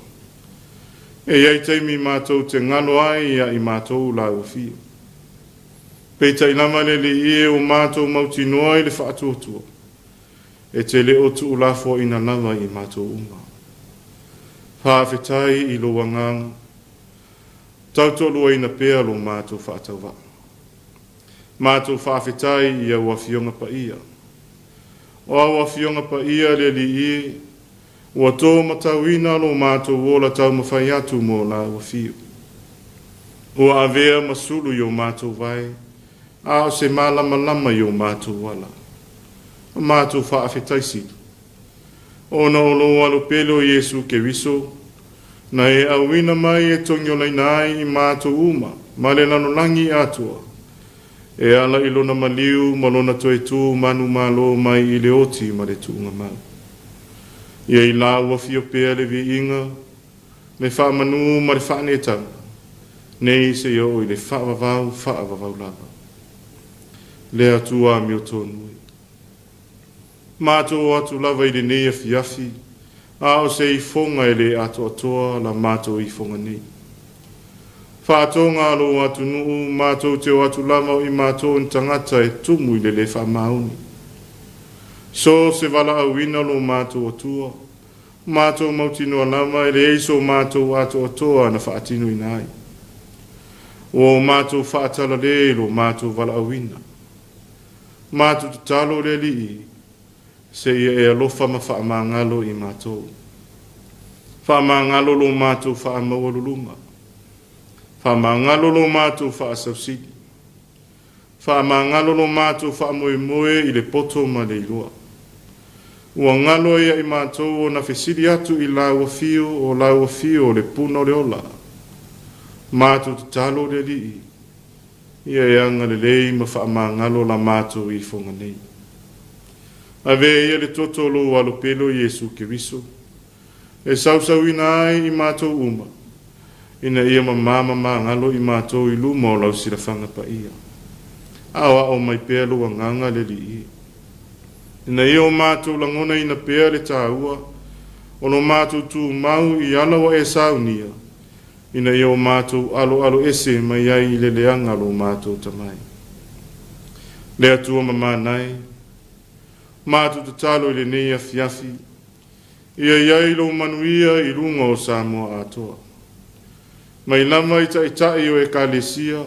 E i ai taimi matou te galo ai ia i matou Lau Afio. Peitai lava le Alii e ua matou mautinoa i le faatuatua. E te le o tuulafoaina lava i matou uma. Faafetai i lou Agaga, tautoaluaina pea lo matou faatauvaa. Matou faafetai i au Afioga Paia. O au Afioga Paia le Alii e, ua to matauina lo matou ola taumafai atu mo Lau Afio. Ua avea ma sulu i o matou vae, a o se malamalama i o matou ala. O matou faafetai sili, ona o lou Alo pele o Iesu Keriso, na e auina mai e togiolaina ai i matou uma ma le lalolagi atoa, e ala i lona maliu ma lona toe tu manumalo mai i le oti ma le tuugamau. Ia i la ua fio pea le viiga, le faamanu ma le faaneetaga, nei seia oo i le faavavau faavavau lava. Le Atua amiotonu e. Matou o atu lava i lenei afiafi, a o se ifoga e le atoatoa la matou ifoga nei. Faatoga a lou atunuu, matou te o atu lava o i matou ni tagata e tumu i le le faamaoni. So se valaauina lo matou Atua, Matou mautinoa lava e leai so matou atoatoa na faatinoina ai. Ua o matou faatalale i lo matou valaauina. Matou tatalo le Alii, seia e alofa ma faamagalo i matou. Faamagalo lo matou faamaualuluga. Faamagalo lo matou faasausili. Faamagalo lo matou faamoemoe i le poto ma le iloa. Ua galo ai ia i matou ona fesili atu i Lau Afio, o Lau Afio o le puna o le ola. Matou tatalo le Alii, ia e agalelei ma faamagalo la matou ifoga nei. Avea ia le toto o lou Alo pele o Iesu Keriso, e sausauina ai i matou uma, ina ia mamā ma magalo i matou i luma o lau silafaga paia. Aoao mai pea lou agaga le Alii, ina ia o matou lagonaina pea le taua o lo matou tumau i ala ua e saunia, ina ia o matou aloalo ese mai ai i le leaga lo matou tamai. Le Atua mamānai, matou tatalo i lenei afiafi, Ia i ai lou manuia i luga o Samoa atoa. Mai lava i taitai o Ekalesia,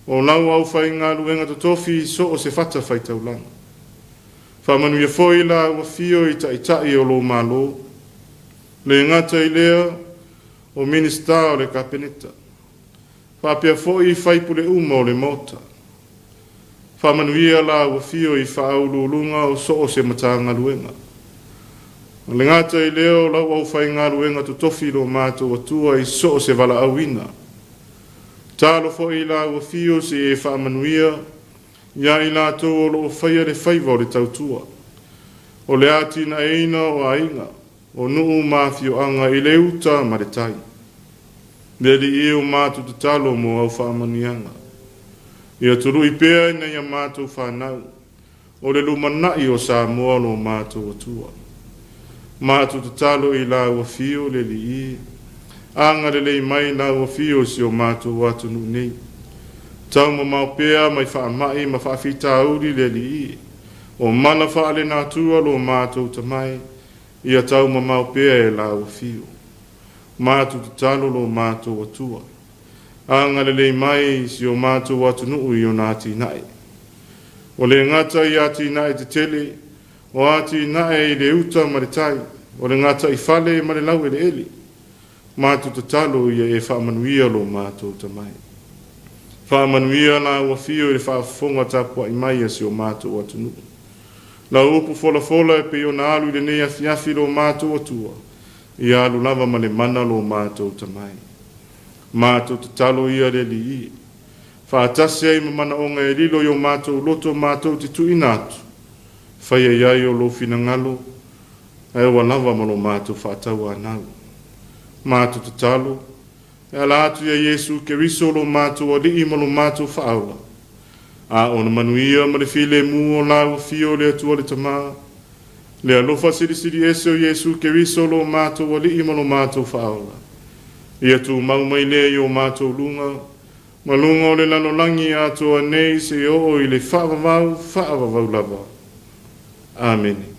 o lau aufaigaluega totofi i so o se fatafaitaulaga. Faamanuia foi la ua fio i taitai o lou Malo, le gata i lea o Minisita o le Kapeneta, faapea foi i faipule uma o le Maota. Faamanuia lau afio i Faauluuluga o so o se Matagaluega. O le gata i lea o lau aufaigaluega totofi lo matou Atua i so o se valaauina. Talo foi i lau afio se i e faamanuia ia i latou o lo o faia le faiva o le tautua, o le atinaeina o aiga, o nuu ma afioaga i le uta ma le tai. Le Alii e, o matou tatalo mo au faamanuiaga. Ia tului pea ina ia matou fanau, o le lumanai o Samoa lo matou Atua. Matou tatalo i lau afio le Alii e, agalelei mai lau afio i si o matou atunuu nei. Taumamao pea mai faamai ma faafitauli le Alii e, o mala faalenatura lo matou Tama e, ia taumamao pea e lau afio. Matou tatalo lo matou Atua. Agalelei mai si o matou atunuu i ona atinae. Ua le gata i atinae tetele, o atinae i le uta ma le tai, o le gataifale ma le laueleele. Matou tatalo ia e faamanuia lo matou Tama e. Faamanuia lau afio i le faafofoga tapuai mai a si o matou atunuu. Lau upu folafola e pei ona alu i lenei afiafi lo matou Atua, ia alu lava ma le mana lo matou Tama e. Matou tatalo ia le Alii e. Faatasi ai ma manaoga e lilo i o matou loto matou te tuuina atu, faia i ai o lou finagalo, ae ua lava ma lo matou faatauanau. Matou tatalo, e ala atu ia Iesu Keriso lo matou Alii ma lo matou Faaola, a o le manuia ma le filemu o lau Afio le Atua le Tama, le alofa silisili ese o Iesu Keriso lo matou Alii ma lo matou Faaola, ia tumau mai lea i o matou luga, ma luga o le lalolagi atoa nei seia oo i le faavavau faavavau lava. Amene.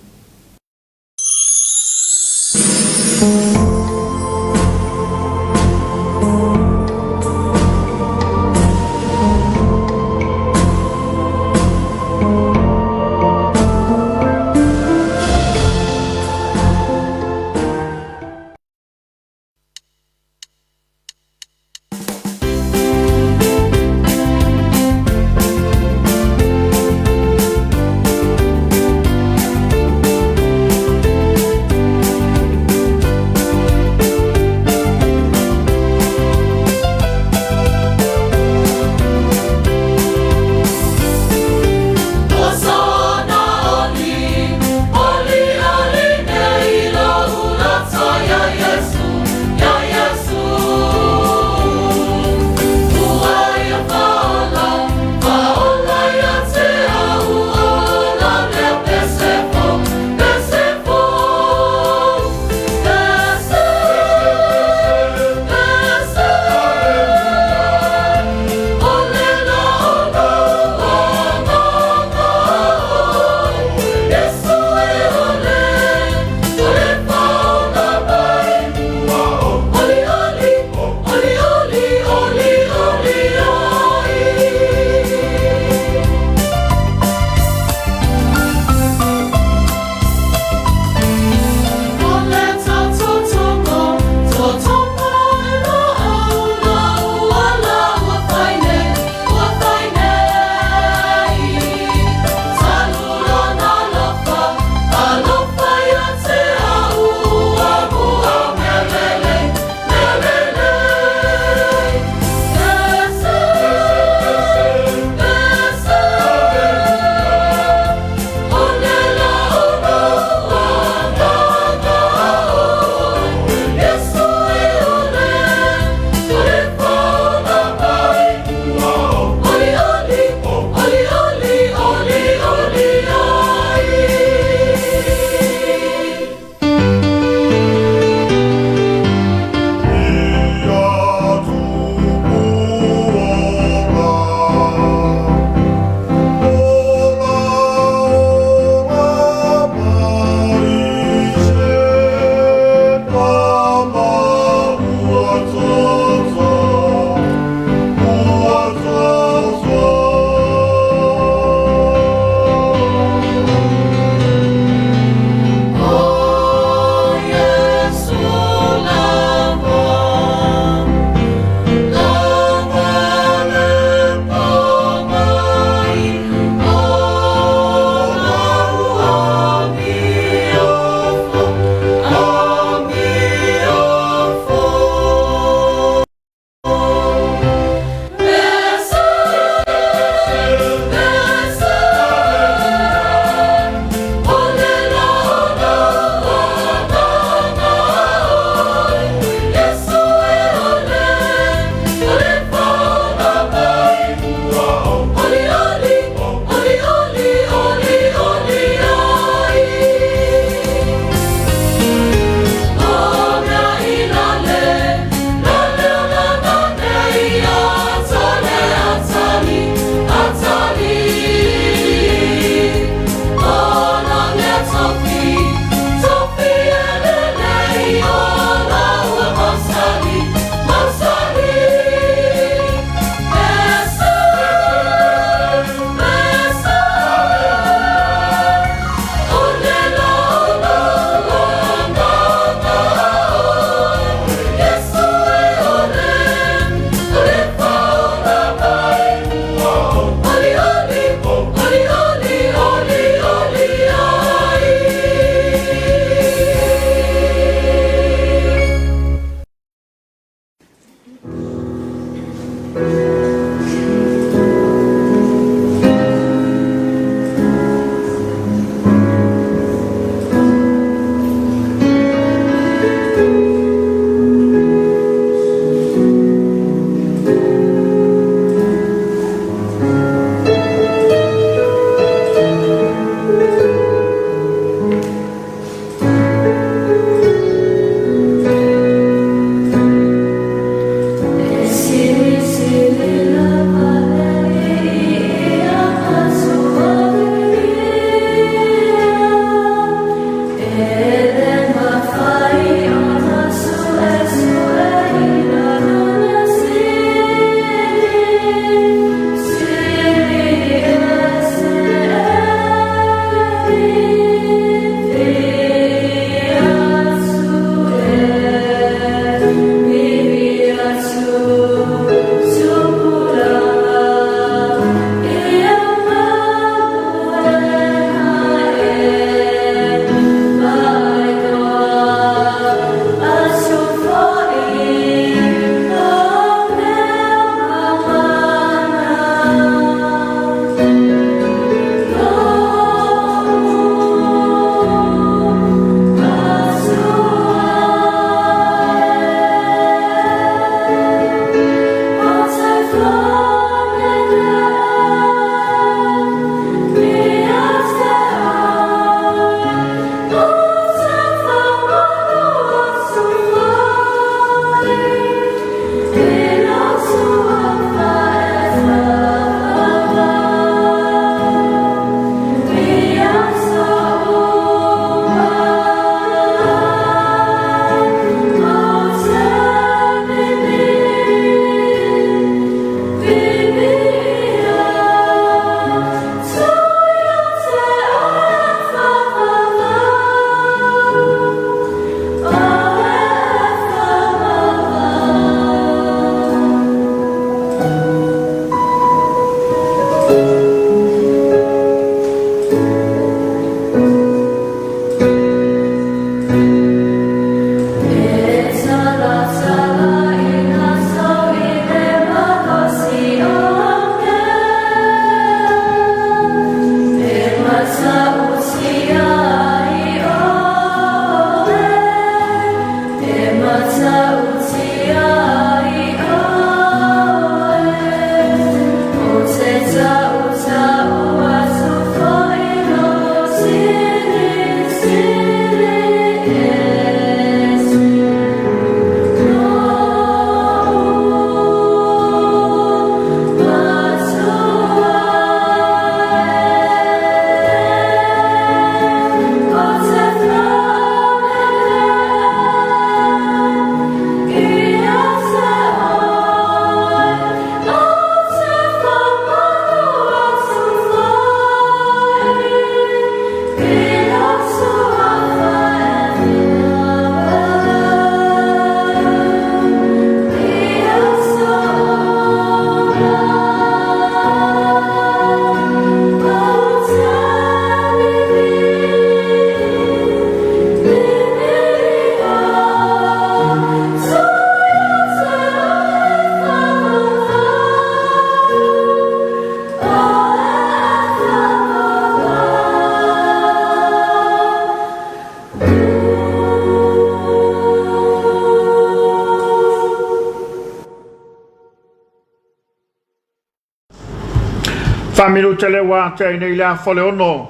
Faamilu tele ua atea ai nei le afa o le ono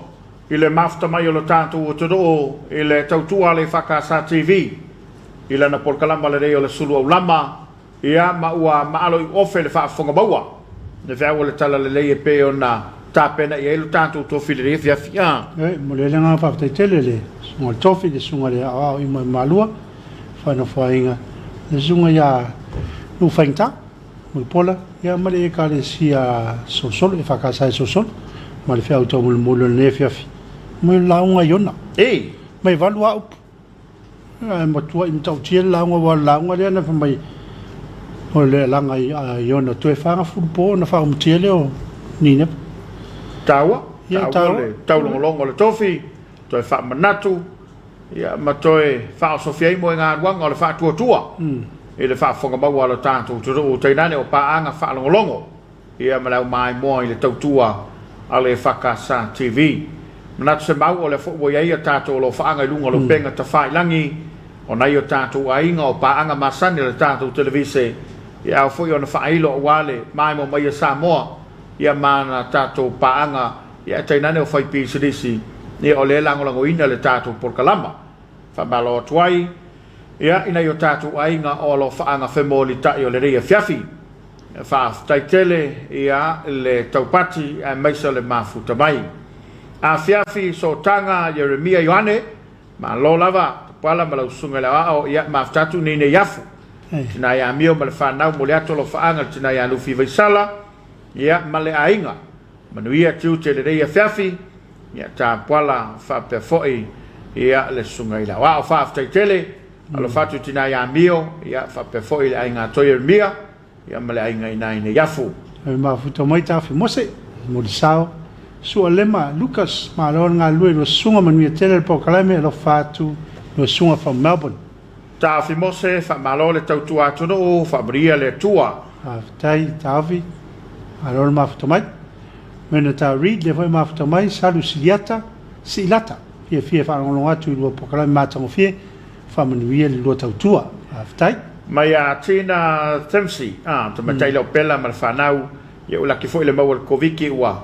i le mafuta mai o lo tatou atunuu i le tautua a le EFKS TV i lana polokalama lenei o le Sulu Aulama, ia ma ua maalo i ofe le faafofoga maua le feau o le Talalelei e pei ona tapena i ai lo tatou tofi i lenei afiafi. A. E momoli ai le agaga faafetai tele i le Susuga i le Tofi, le Susuga i le Aoao i Malua, Faanofoaiga, le Susuga ia Nuufaigata. Mulipola, ia ma le Ekalesia Solosolo, EFKS e Solosolo, ma le feau taumolimoli o lenei afiafi, mai o le lauga Iona. Ei! Mai valu a upu. Ae matuai matautia le lauga, aua o le lauga lea na fai mai o le alaga a Iona toe 40 po ona faaumutia lea o Ninepa. Taua, taua le taulogologo o le tofi, toe faamanatu, Ia, ma toe faaosofia ai moegaluaga o le faatuatua i le faafofoga maua a lo tatou atunuu, tainane o paaga faalogologo, ia ma le aumaimoa i le tautua a le EFKS TV. Manatu se mau o lea foi ua i ai a tatou alofaaga i luga o le upega tafailagi o nai o tatou aiga o paaga masani a le tatou televise, ia ao foi ona faailo aua le maimoa mai a Samoa ia ma ana tatou paaga Ia ae tainane o fai pisinisi, ia o lea e lagolagoina le tatou polokalama. Faamalo atu ai, ia, i nai o tatou aiga o alofaaga femolitai o lenei afiafi. Faafetai tele, ia, le taupati aemaise o le mafuta mai. Afiafi Sootaga Ieremia Ioane, malo lava, Tapuala ma lau susuga i le aoao, ia, mafuta atu nei afu. Tina ia Amio ma le fanau, momoli atu alofaaga i le tina ia Lufi Vaisala, ia, ma le aiga. Manuia tiute i lenei afiafi, ia Tapuala faapea foi ia le Susuga i le Aoao. Faafetai tele, alofa atu i tina ia Amio, ia faapea foi le aiga Toi Eremia, ia ma le aiga i ina i Neiafu. E mafuta mai Tafi Mose, Molisao, Sua Lema, Lucas, malo le galulue i lua susuga, manuia tele le polokalame, alofa atu lua susuga from Melbourne. Taofi Mose, faamalo le tautua atunuu, faamanuia le Atua. Faafetai Taofi, malo le mafuta mai. Renata Reid, lea foi e mafuta mai, Salu Siliata, Siilata, fiafia e faalogologo atu i lua polokalame matagofie, faamanuia le lua tautua. Faafetai. Mai ia Tina Thimsey, a, tamaitai leopela ma le fanau, ia ua laki foi le maua i le Koviti ua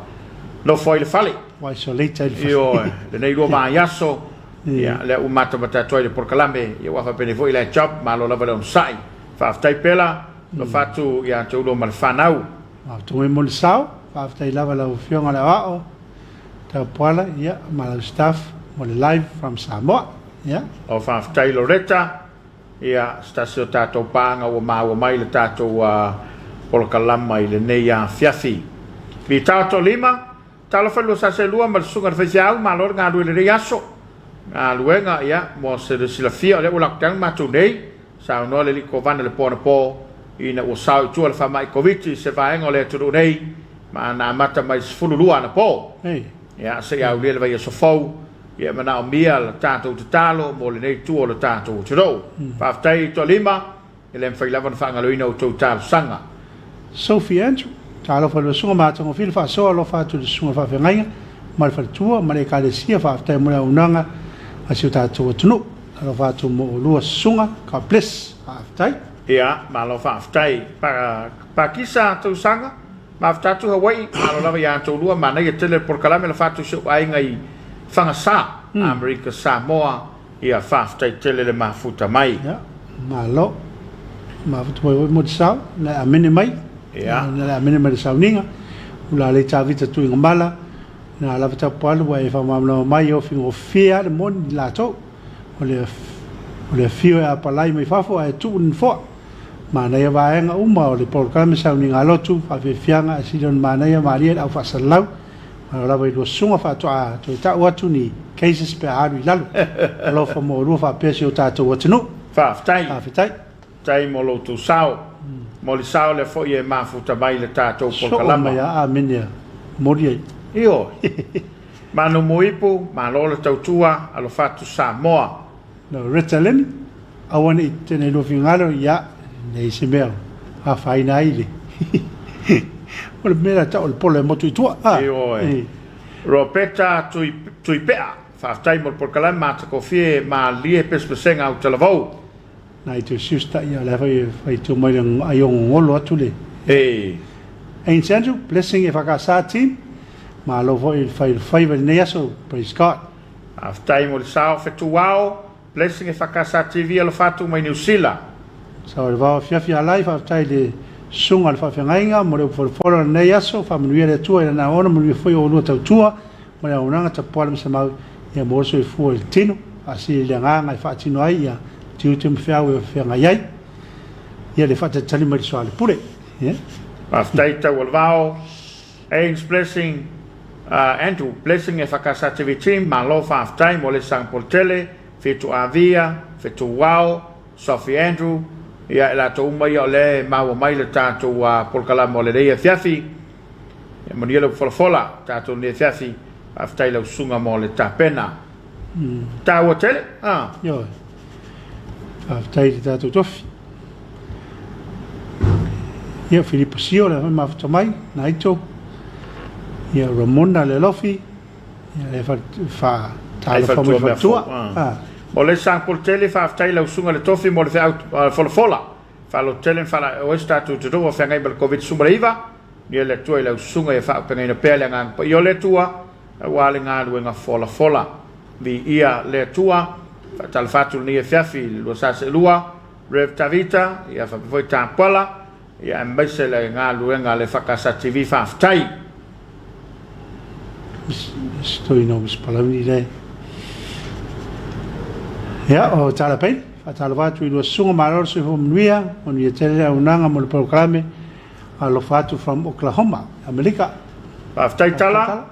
nofo ai i le fale. Ua isolate ai i le fale. Ioe, lenei lua vaiaso, Ia, lea ua matamata atu ai le polokalame, ia ua faapenei foi la job, malo lava le onosai. Faafetai Pela, alofa atu ia te oulua ma le fanau. Faafetai mai mo le sao, faafetai lava lau Afioga le Aoao Tapuala, ia, ma lau staff mo le live from Samoa. Ia. O faafetai Loretta, ia, se tasi o tatou paaga ua maua mai le tatou polokalama i lenei afiafi. Mitaoto lima. Talofa i le 2 ma le susuga i le faifeau, malo le galue i lenei aso. Galuega, ia, mo se le silafia, o lea ua lockdown matou nei, saunoa le alii Kovana i le po anapo, ina ua sao i tua le faamai Koviti i se vaega o le atunuu nei, ma na amata mai i le 12 anapo. Ia, seia aulia le vaiaso fou, ia, e manaomia la tatou tatalo mo lenei itu o le tatou atunuu. Faafetai Toalima. E le mafai lava ona faagaloina outou talosaga. Sophie Andrew, Talofa i le Susuga Matagofie le faasoa alofa atu i le Susuga Faafeagaiga ma le faletua ma le Ekalesia faafetai mo le auaunaga a si o tatou atunuu. Alofa atu mo oulua Susuga. God bless. Faafetai. Ia, malo faafetai. Pa, Pakisa tausaga, mafuta atu Hawaii, malo lava ia outou lua, manaia tele le polokalame, alofa atu i si ou aiga i Fagasa, Amerika Samoa. Ia faafetai tele le mafuta mai. Ia, malo. Mafuta mai foi mo te sao, na e amene mai. Ia. Na le amene mai le sauniga. Ula lei Tavita Tuigamala, na lava tapualu ua e whamamlama mai o fingofie a le moni latou. O le, o le afio e apalai mai fafo ae tuu ni foa. Manaia vaega uma o le polokalame sauniga lotu, whaafiafiaga ae sili ona manaia malie le au faasalalau. Malo lava i lua susuga faatoa toe tau atu ni cases pe a alu i lalo. Alofa mo oulua faapea si o tatou atunuu. Faafetai. Faafetai. Faafetai mo lo outou sao. Mo le sao lea foi e mafuta mai le tatou Soo polokalama. mai a amene a moli ai. Ioe. Manu Muipu, malo le tautua, alofa atu Samoa. Loretta Lemi, aua ne i tene lua finagalo, ia, nei se mea o afaina ai le o le mea la tau o le polo e motu i tua. Ah, Ioe. Ropeta Tui, Tuipea, faafetai mo le polokalame matagofie malie pesepesega au talavou. Nai to sister, ia, o le foi e faitio mai le ai o gogolo atu le. Ei. Ain't Andrew, blessing e whakasa team. Malo foi i le fai o le faiva i lenei aso. Praise God. Faafetai mo le sao fetuao, Blessing e Fakasa TV alofa atu mai Niu Sila. Sao i le vao afiafi Alai, faafetai i le Susuga i le Faafeagaiga mo le upu folafola o lenei aso, faamanuia le Atua i lana aoaoga, manuia foi oulua tautua ma le auaunaga tapuala ma semau ia maua le soifua i le tino, faasili i le agaga e faatino ai ia tiute ma feau e feagai ai ia le faatalitali mai le soalepule. Ia. Faafetai tau o le vao. Ains Blessing Andrew Blessing e Fakasa TV Team malo faafetai mo le sang polotele Fitu Avia Fetu Wao Sophie Andrew ia e latou uma ia o lea e maua mai le tatou polokalame o lenei afiafi ia manuia le folafola tatou lenei afiafi faafetai lau susuga mo le tapena taua tele ah. Ioe. Faafetai i le tatou tofi. Ia, Filipo Sio, le foi mafuta mai, Naito. Ia, Ramona le alofi. Ia, le fa talofa mai faletua. Ah. Mo le sang polotele, faafetai lau susuga le tofi mo le feau folafola. Faalototele ma faalaeoe se tatou atunuu o feagai ma le Koviti-19. Ia le Atua i lau susuga ia faaaupegaina pea le agaga paia o le Atua aua le galuega folafola. Viia le Atua. Faatalofa atu lenei afiafi i le 242, Rev Tavita, ia faapea foi Tapuala, ia aemaise le galuega a le EFKS TV. Faafetai. Stoina o Palauni le. Ia, o Tala Pei, faatalofa atu i lua susuga malo le soifua manuia, manuia tele le auaunaga mo le polokalame. Alofa atu from Oklahoma, Amerika. Faafetai Tala.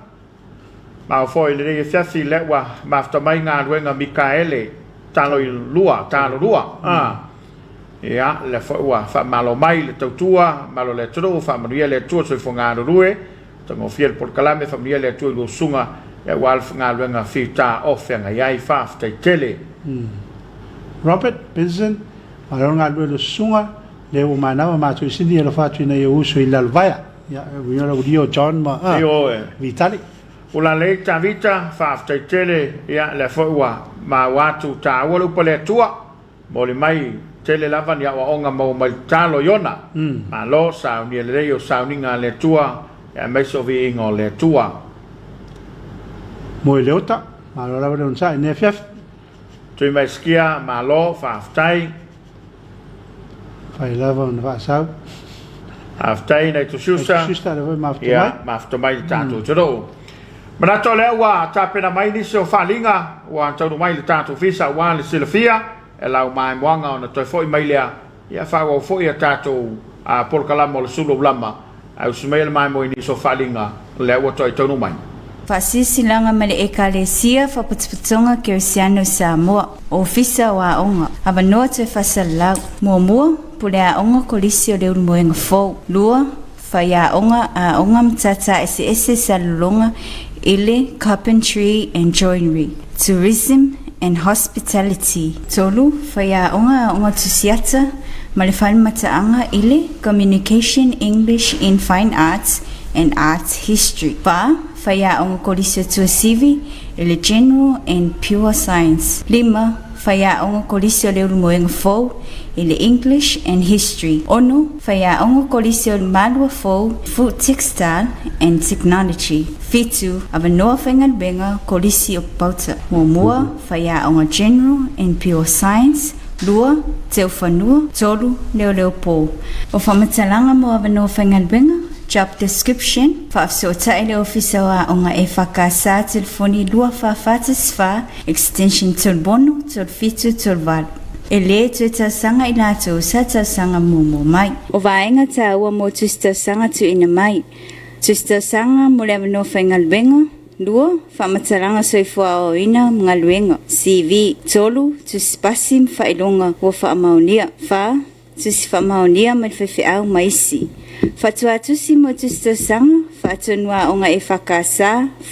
Mau foi i lenei afiafi lea ua mafuta mai galuega Mikaele talo i lua, talo lua. Ah. Ia, lea foi ua faamalo mai le tautua, malo le atunuu, faamanuia le Atua soifua galulue, tagofia le polokalame, faamanuia le Atua i lua usuga, aua le galuega fita o feagai ai. Faafetai tele. Robert Benson, malo le galulue i lua susuga, lea ua manava matou i Sydney alofa atu i nai ou uso i Lalovaea. Ia, uiga lau Leo John ma ah, Ioe. Vitali. Ula lei Tavita, faafetai tele, ia lea foi ua maua atu taua le upu a le Atua, moli mai tele lava ni aoaoga maua mai le tatalo Iona. Malo, saunia lelei o sauniga a le Atua, aemaise o viiga o le Atua. Moe Leota, malo lava le onosai i lenei afiafi. Tuimaisikia, malo, faafetai. Fai lava ona faasau. Faafetai nai Tusiusa. Tusiusa lea foi mafuta mai. Ia, mafuta mai le tatou atunuu. Manatu o lea ua tapena mai nisi o faaaliga ua taunuu mai i le tatou ofisa aua le silafia e lau maimoaga ona toe foi mai lea, ia faaauau foi a tatou polokalame o le sulu aulama Ae usi mai le maimoa i nisi o faaaliga lea ua toe taunuu mai. Faasilasilaga ma le Ekalesia Faapotopotoga Kerisiano i Samoa, Ofisa o Aoga, Avanoa toe faasalalau. Muamua, Pule Aoga Kolisi o Leulumoega Fou. Lua, Faiaoga Aoga Matata Eseese Salelologa i le Carpentry and Joinery, Tourism and Hospitality. Tolu, Faiaoga Aoga Tusiata ma le Fale Mataaga i le Communication English in Fine Arts and Art History. Fa, Faiaoga Kolisi o Tuasivi i le General and Pure Science. Lima, Faiaoga Kolisi o Leulumoega Fou i le English and History. Ono, Faiaoga Kolisi o Malua Fou, Food Textile and Technology. Fitu, Avanoa Faigaluega Kolisi o Papauta. Muamua, Faiaoga General and Pure Science. Lua, Teufanua. Tolu, Leoleo Po. O faamatalaga mo avanoa faigaluega, Job Description, Faafesootai le Ofisa o Aoga EFKS telefoni 2444 extension 36 37 38. E lē toe talosaga i latou sa talosaga muamua mai. O vaega taua mo tusi talosaga tuuina mai. Tusi talosaga mo le avanoa faigaluega, 2, Faamatalaga soifua aoaoina ma galuega, CV, 3, Tusi pasi ma faailoga ua faamaonia, 4, Tusi faamaonia mai le faifeau ma isi. Faatuatusi mo tusi tausaga, faatonu aoga EFKS,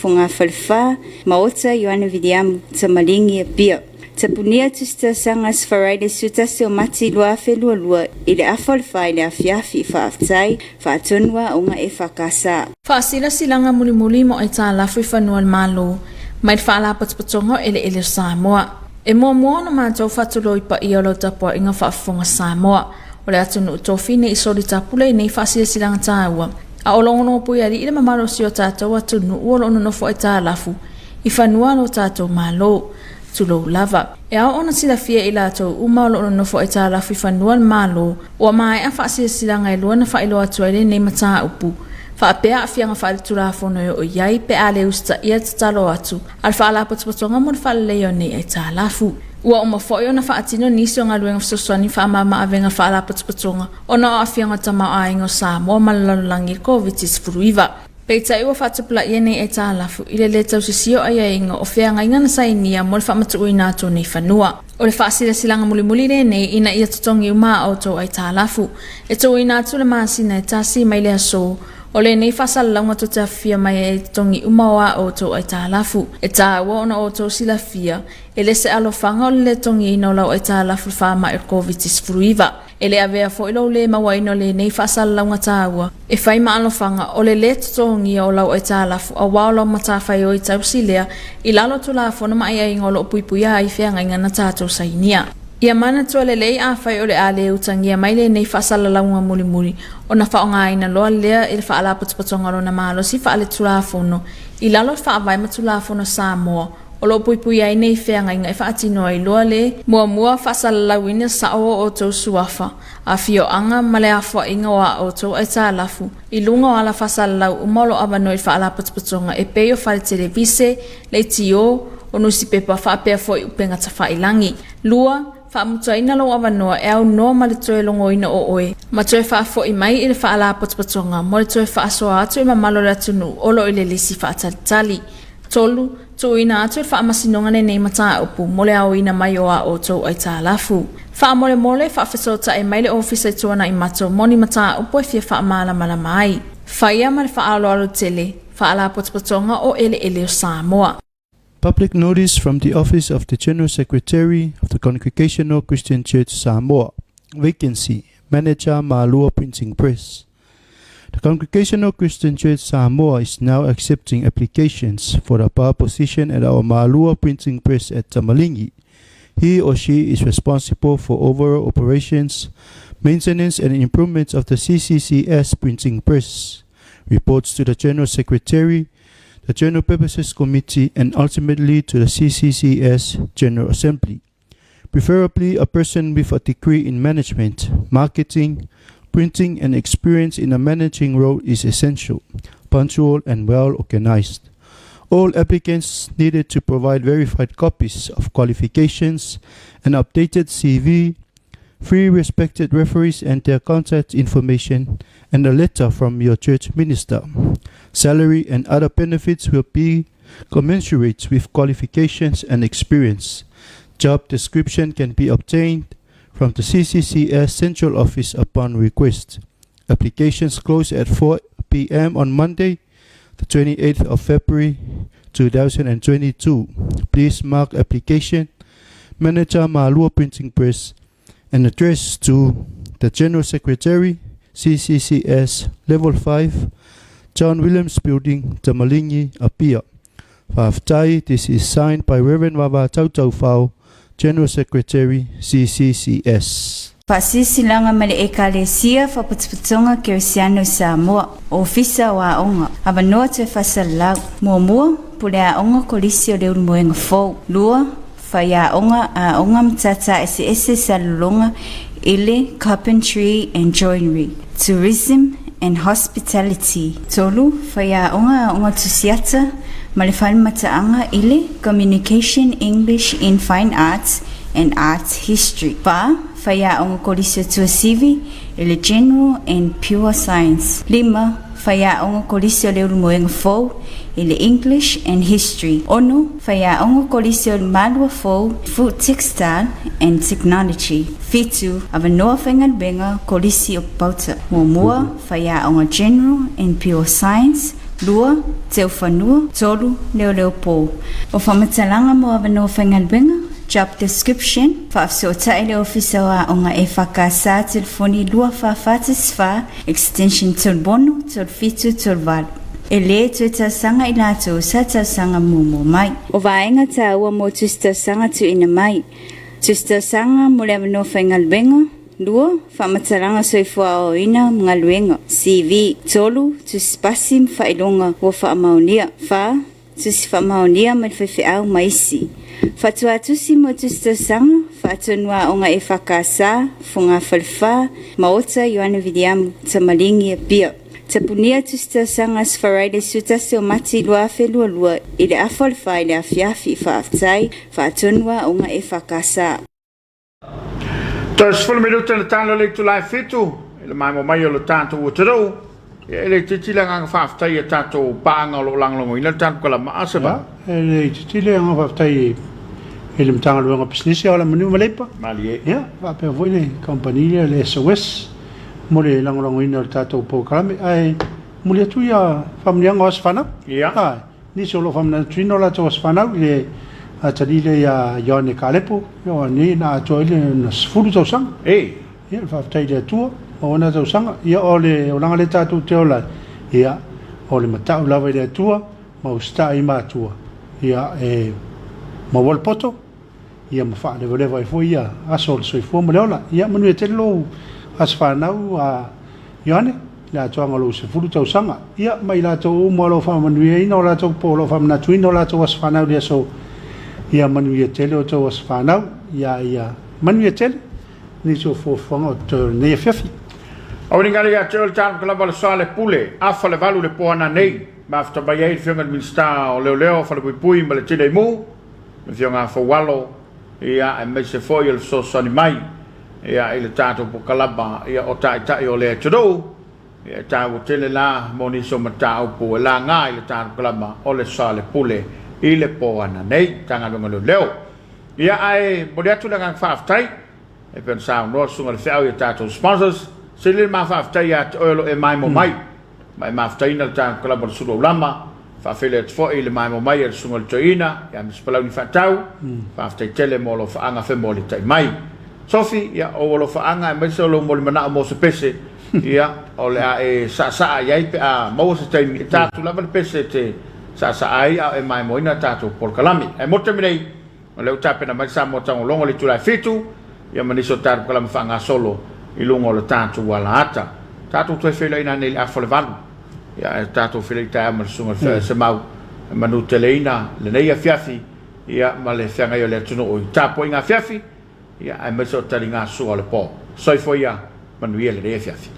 Fogafalefa, Maota Ioane Viliamu, Tamaligi, Apia. Tapunia tusi tausaga Aso Faraile 11 o Mati 2022 i le afa o le fa i le afiafi. Faafetai, faatonu aoga EFKS. Faasilasilaga mulimuli mo aitalafu i fanua o le Malo mai le Faalapotopotoga o Eleele o Samoa. E muamua ona matou faatulou i paia o lau tapuaiga faafofoga Samoa o le atunuu tofi nei i solitapule i nei faasilasilaga taua. A o Logonogopuialii le mamalu o si o tatou atunuu o lo o nonofo aitalafu i fanua a lo tatou Malo. Tulou lava. E ao ona silafia e i latou uma o lo o nonofo aitalafu i fanua a le Malo, ua maea faasilasilaga e lua na faailoa atu ai lenei mataupu, faapea aafiaga faaletulafono e oo i ai pe a le usitaia le tatalo atu a le Faalapotopotoga mo le Faaleleia o nei Aitalafu. Ua uma foi ona faatino nisi o galuega fesoasoani faamama-avega Faalapotopotoga ona o aafiaga o le tamaoaiga o Samoa ma le lalolagi i le Koviti-19. Peitai ua faatupulaia nei aitalafu i le lē tausisia o aiaiga o feagaiga na sainia mo le faamatuuina atu o nei fanua. O le faasilasilaga mulimuli lenei ina ia totogi uma a outou aitalafu. E tuuina atu le masina e tasi mai le aso o lenei faasalalauga tou te afifia mai ai i totogi uma o a outou aitalafu. E taua ona outou silafia e le se alofaga o le lē totogiina o lau aitalafu i le faamai o le Koviti-19. E le avea foi lou lē mauaina o lenei faasalalauga taua e fai ma alofaga o le lē totogia o lau aitalafu auā o lau matafaioi tausi lea i lalo o Tulafono ma aiaiga o lo o puipuia ai feagaiga na tatou sainia. Ia manatua lelei afai o le a le utagia mai lenei faasalalauga mulimuli ona faaaogaina loa lea e le Faalapotopotoga lona malosi faaletulafono i lalo o Faavae ma Tulafono Samoa o lo o puipuia ai nei feagaiga e faatino ai loa le muamua faasalalauina sao o outou suafa, afioaga ma le afoaiga o a outou aitalafu i luga o ala faasalalau uma o lo o avanoa i faalapotopotoga e pei o fale televise, leitio, o nusipepa faapea foi upega tafailagi. 2. Faamutaina lou avanoa e aunoa ma le toe logoina o oe ma toe faafoi mai i le Faalapotopotoga mo le toe faasoa atu i mamalu o le atunuu o lo o i le lisi faatalitali. 3. Tuuina atu i le Faamasinoga lenei mataupu mo le aoina mai o a outou aitalafu. Faamolemole, faafesootai mai le Ofisa i Tuanaimato mo ni mataupu e fia faamalamalama ai. Faia ma le faaaloalo tele, Faalapotopotoga o Eleele o Samoa. Public notice from the Office of the General Secretary of the Congregational Christian Church Samoa. Vacancy, Manager Malua Printing Press. The Congregational Christian Church Samoa is now accepting applications for the above position at our Malua Printing Press at Tamalingi. He or she is responsible for overall operations, maintenance and improvements of the CCCS printing press. Reports to the General Secretary, the General Purposes Committee, and ultimately to the CCCS General Assembly. Preferably a person with a degree in management, marketing, printing, and experience in a managing role is essential, punctual, and well organized. All applicants needed to provide verified copies of qualifications, an updated CV, three respected referees and their contact information, and a letter from your church minister. Salary and other benefits will be commensurate with qualifications and experience. Job description can be obtained from the CCCS Central Office upon request. Applications close at 4 p.m. on Monday, the 28th of February 2022. Please mark application Manager Malua Printing Press and address to the General Secretary, CCCS Level 5, John Williams Building, Tamalingi, Apia. Faafetai, this is signed by Reverend Vava Tautaufao, General Secretary, CCCS. Faasilasilaga ma le Ekalesia Faapotopotoga Kerisiano i Samoa, Ofisa o Aoga, Avanoa Toe Faasalalau, Muamua, Pule Aoga Kolisi o Leulumoega Fou, Lua, Faiaoga Aoga Matata Eseese Salelologa i le Carpentry and Joinery, Tourism and Hospitality. Tolu, Faiaoga Aoga Tusiata ma le Falemataaga i le Communication English in Fine Arts and Art History. Fa, Faiaoga Kolisi o Tuasivi i le General and Pure Science. Lima, Faiaoga Kolisi o Leulumoega Fou i le English and History. Ono, Faiaoga Kolisi o Malua Fou, Food Textile and Technology. Fitu, Avanoa Faigaluega Kolisi o Papauta. Muamua, Faiaoga General and Pure Science. Lua, Teufanua. Tolu, Leoleo Po. O faamatalaga mo avanoa faigaluega, Job description, Faafesootai le Ofisa o Aoga EFKS telefoni 2444 extension 36 37 38. E lē toe talosaga i latou sa talosaga muamua mai. O vaega taua mo tusi talosaga tuuina mai. Tusi talosaga mo le avanoa faigaluega. 2. Faamatalaga Soifua Aoaoina ma Galuega, CV. 3. Tusi Pasi ma Faailoga ua Faamaonia. 4. Tusi Faamaonia mai le Faifeau ma isi. Faatuatusi mo Tusi Tausaga, Faatonu Aoga EFKS, Fogafalefa, Maota Ioane Viliamu, Tamaligi, Apia. Tapunia Tusi Tausaga Aso Faraile 11 o Mati 2022 i le afa o le 4 i le afiafi. Faafetai. Faatonu Aoga EFKS. Toe 10 minute na talo le itula e fitu i le maemo mai o le tatou atunuu. Ia e le itiiti le agaga faafetai i a tatou paaga o lo o lagolagoina le tatou kalama a Seba. Ia, e le itiiti le agaga faafetai i le Matagaluega o Pisinisi, Alamanuia ma Leipa. Malie. Ia, faapea foi le kamupani lea le SOS mo le lagolagoina o le tatou polokalame. Ae momoli atu ia faamanuiaga o aso fanau. Ia. Aa, Nisi o lo o faamanatuina o latou aso fanau i le atalii lea ia Ioane Kalepo, ia o nei na atoa ai lona 10 tausaga. E. Ia, le faafetai i le Atua, maua na tausaga. Ia, o le olaga lea tatou te ola ai, ia, o le matau lava i le Atua, ma usitai i matua, ia, e maua le poto, ia ma faalevaleva ai foi ia aso o le soifua ma le ola. Ia manuia tele lou aso fanau a Ioane, le atoaga o lou 10 tausaga. Ia ma i latou uma o lo o faamanuiaina o latou po o lo o faamanatuina o latou aso fanau i le aso. Ia manuia tele o outou aso fanau. Ia ia manuia tele nisi o fuafuaga o totoe o lenei afiafi. Auiligale ia te oe le taloka lava o le Soalepule, afa le valu i le po ananei, mafuta mai ai le Afioga i le Minisita o Leoleo, Falepuipui ma le Tineimu, le Afioga a Faualo, ia, aemaise foi o le fesoasoani mai, ia, i le tatou polokalama, ia, o Taitai o le Atunuu. Ia, e taua tele la mo nisi o mataupu e laga i le tatou polokalama o le Soalepule i le po ananei, Matagaluega o Leoleo. Ia, ae momoli atu le agaga faafetai e pei ona saunoa le Susuga i le Feau i a tatou sponsors. Sili le ma faafetai ia te oe o lo o e maimoa mai ma e mafutaina le tatou kalama o le Sulu Aulama. Faafeiloai atu foi i le maimoa mai a le Susuga i le Toeaina ia Miss Palauni Faatau. Faafetai tele mo lou faaga femolitai mai. Sofi, ia, o ou alofaaga aemaise o lou molimanao mo se pese, ia, o le a e saasaa i ai pe a maua se taimi, e ta atu lava le pese e te saasaa ai a o e maimoaina a tatou polokalame. Ae mo le taimi nei, O lea ua tapena mai le Samoa Tagologo i le itula e fitu, ia ma nisi o tatou kalama faagasolo i luga o le tatou alaata. Tatou toe feiloaiina anei i le afa o le valu, ia ae tatou feiloai taeao ma le Susuga i le Feagai Semau e manuteleina lenei afiafi, ia ma le feagai o le atunuu i tapuaiga afiafi, ia aemaise o taligasua o le po. Soifua ia, manuia lenei afiafi.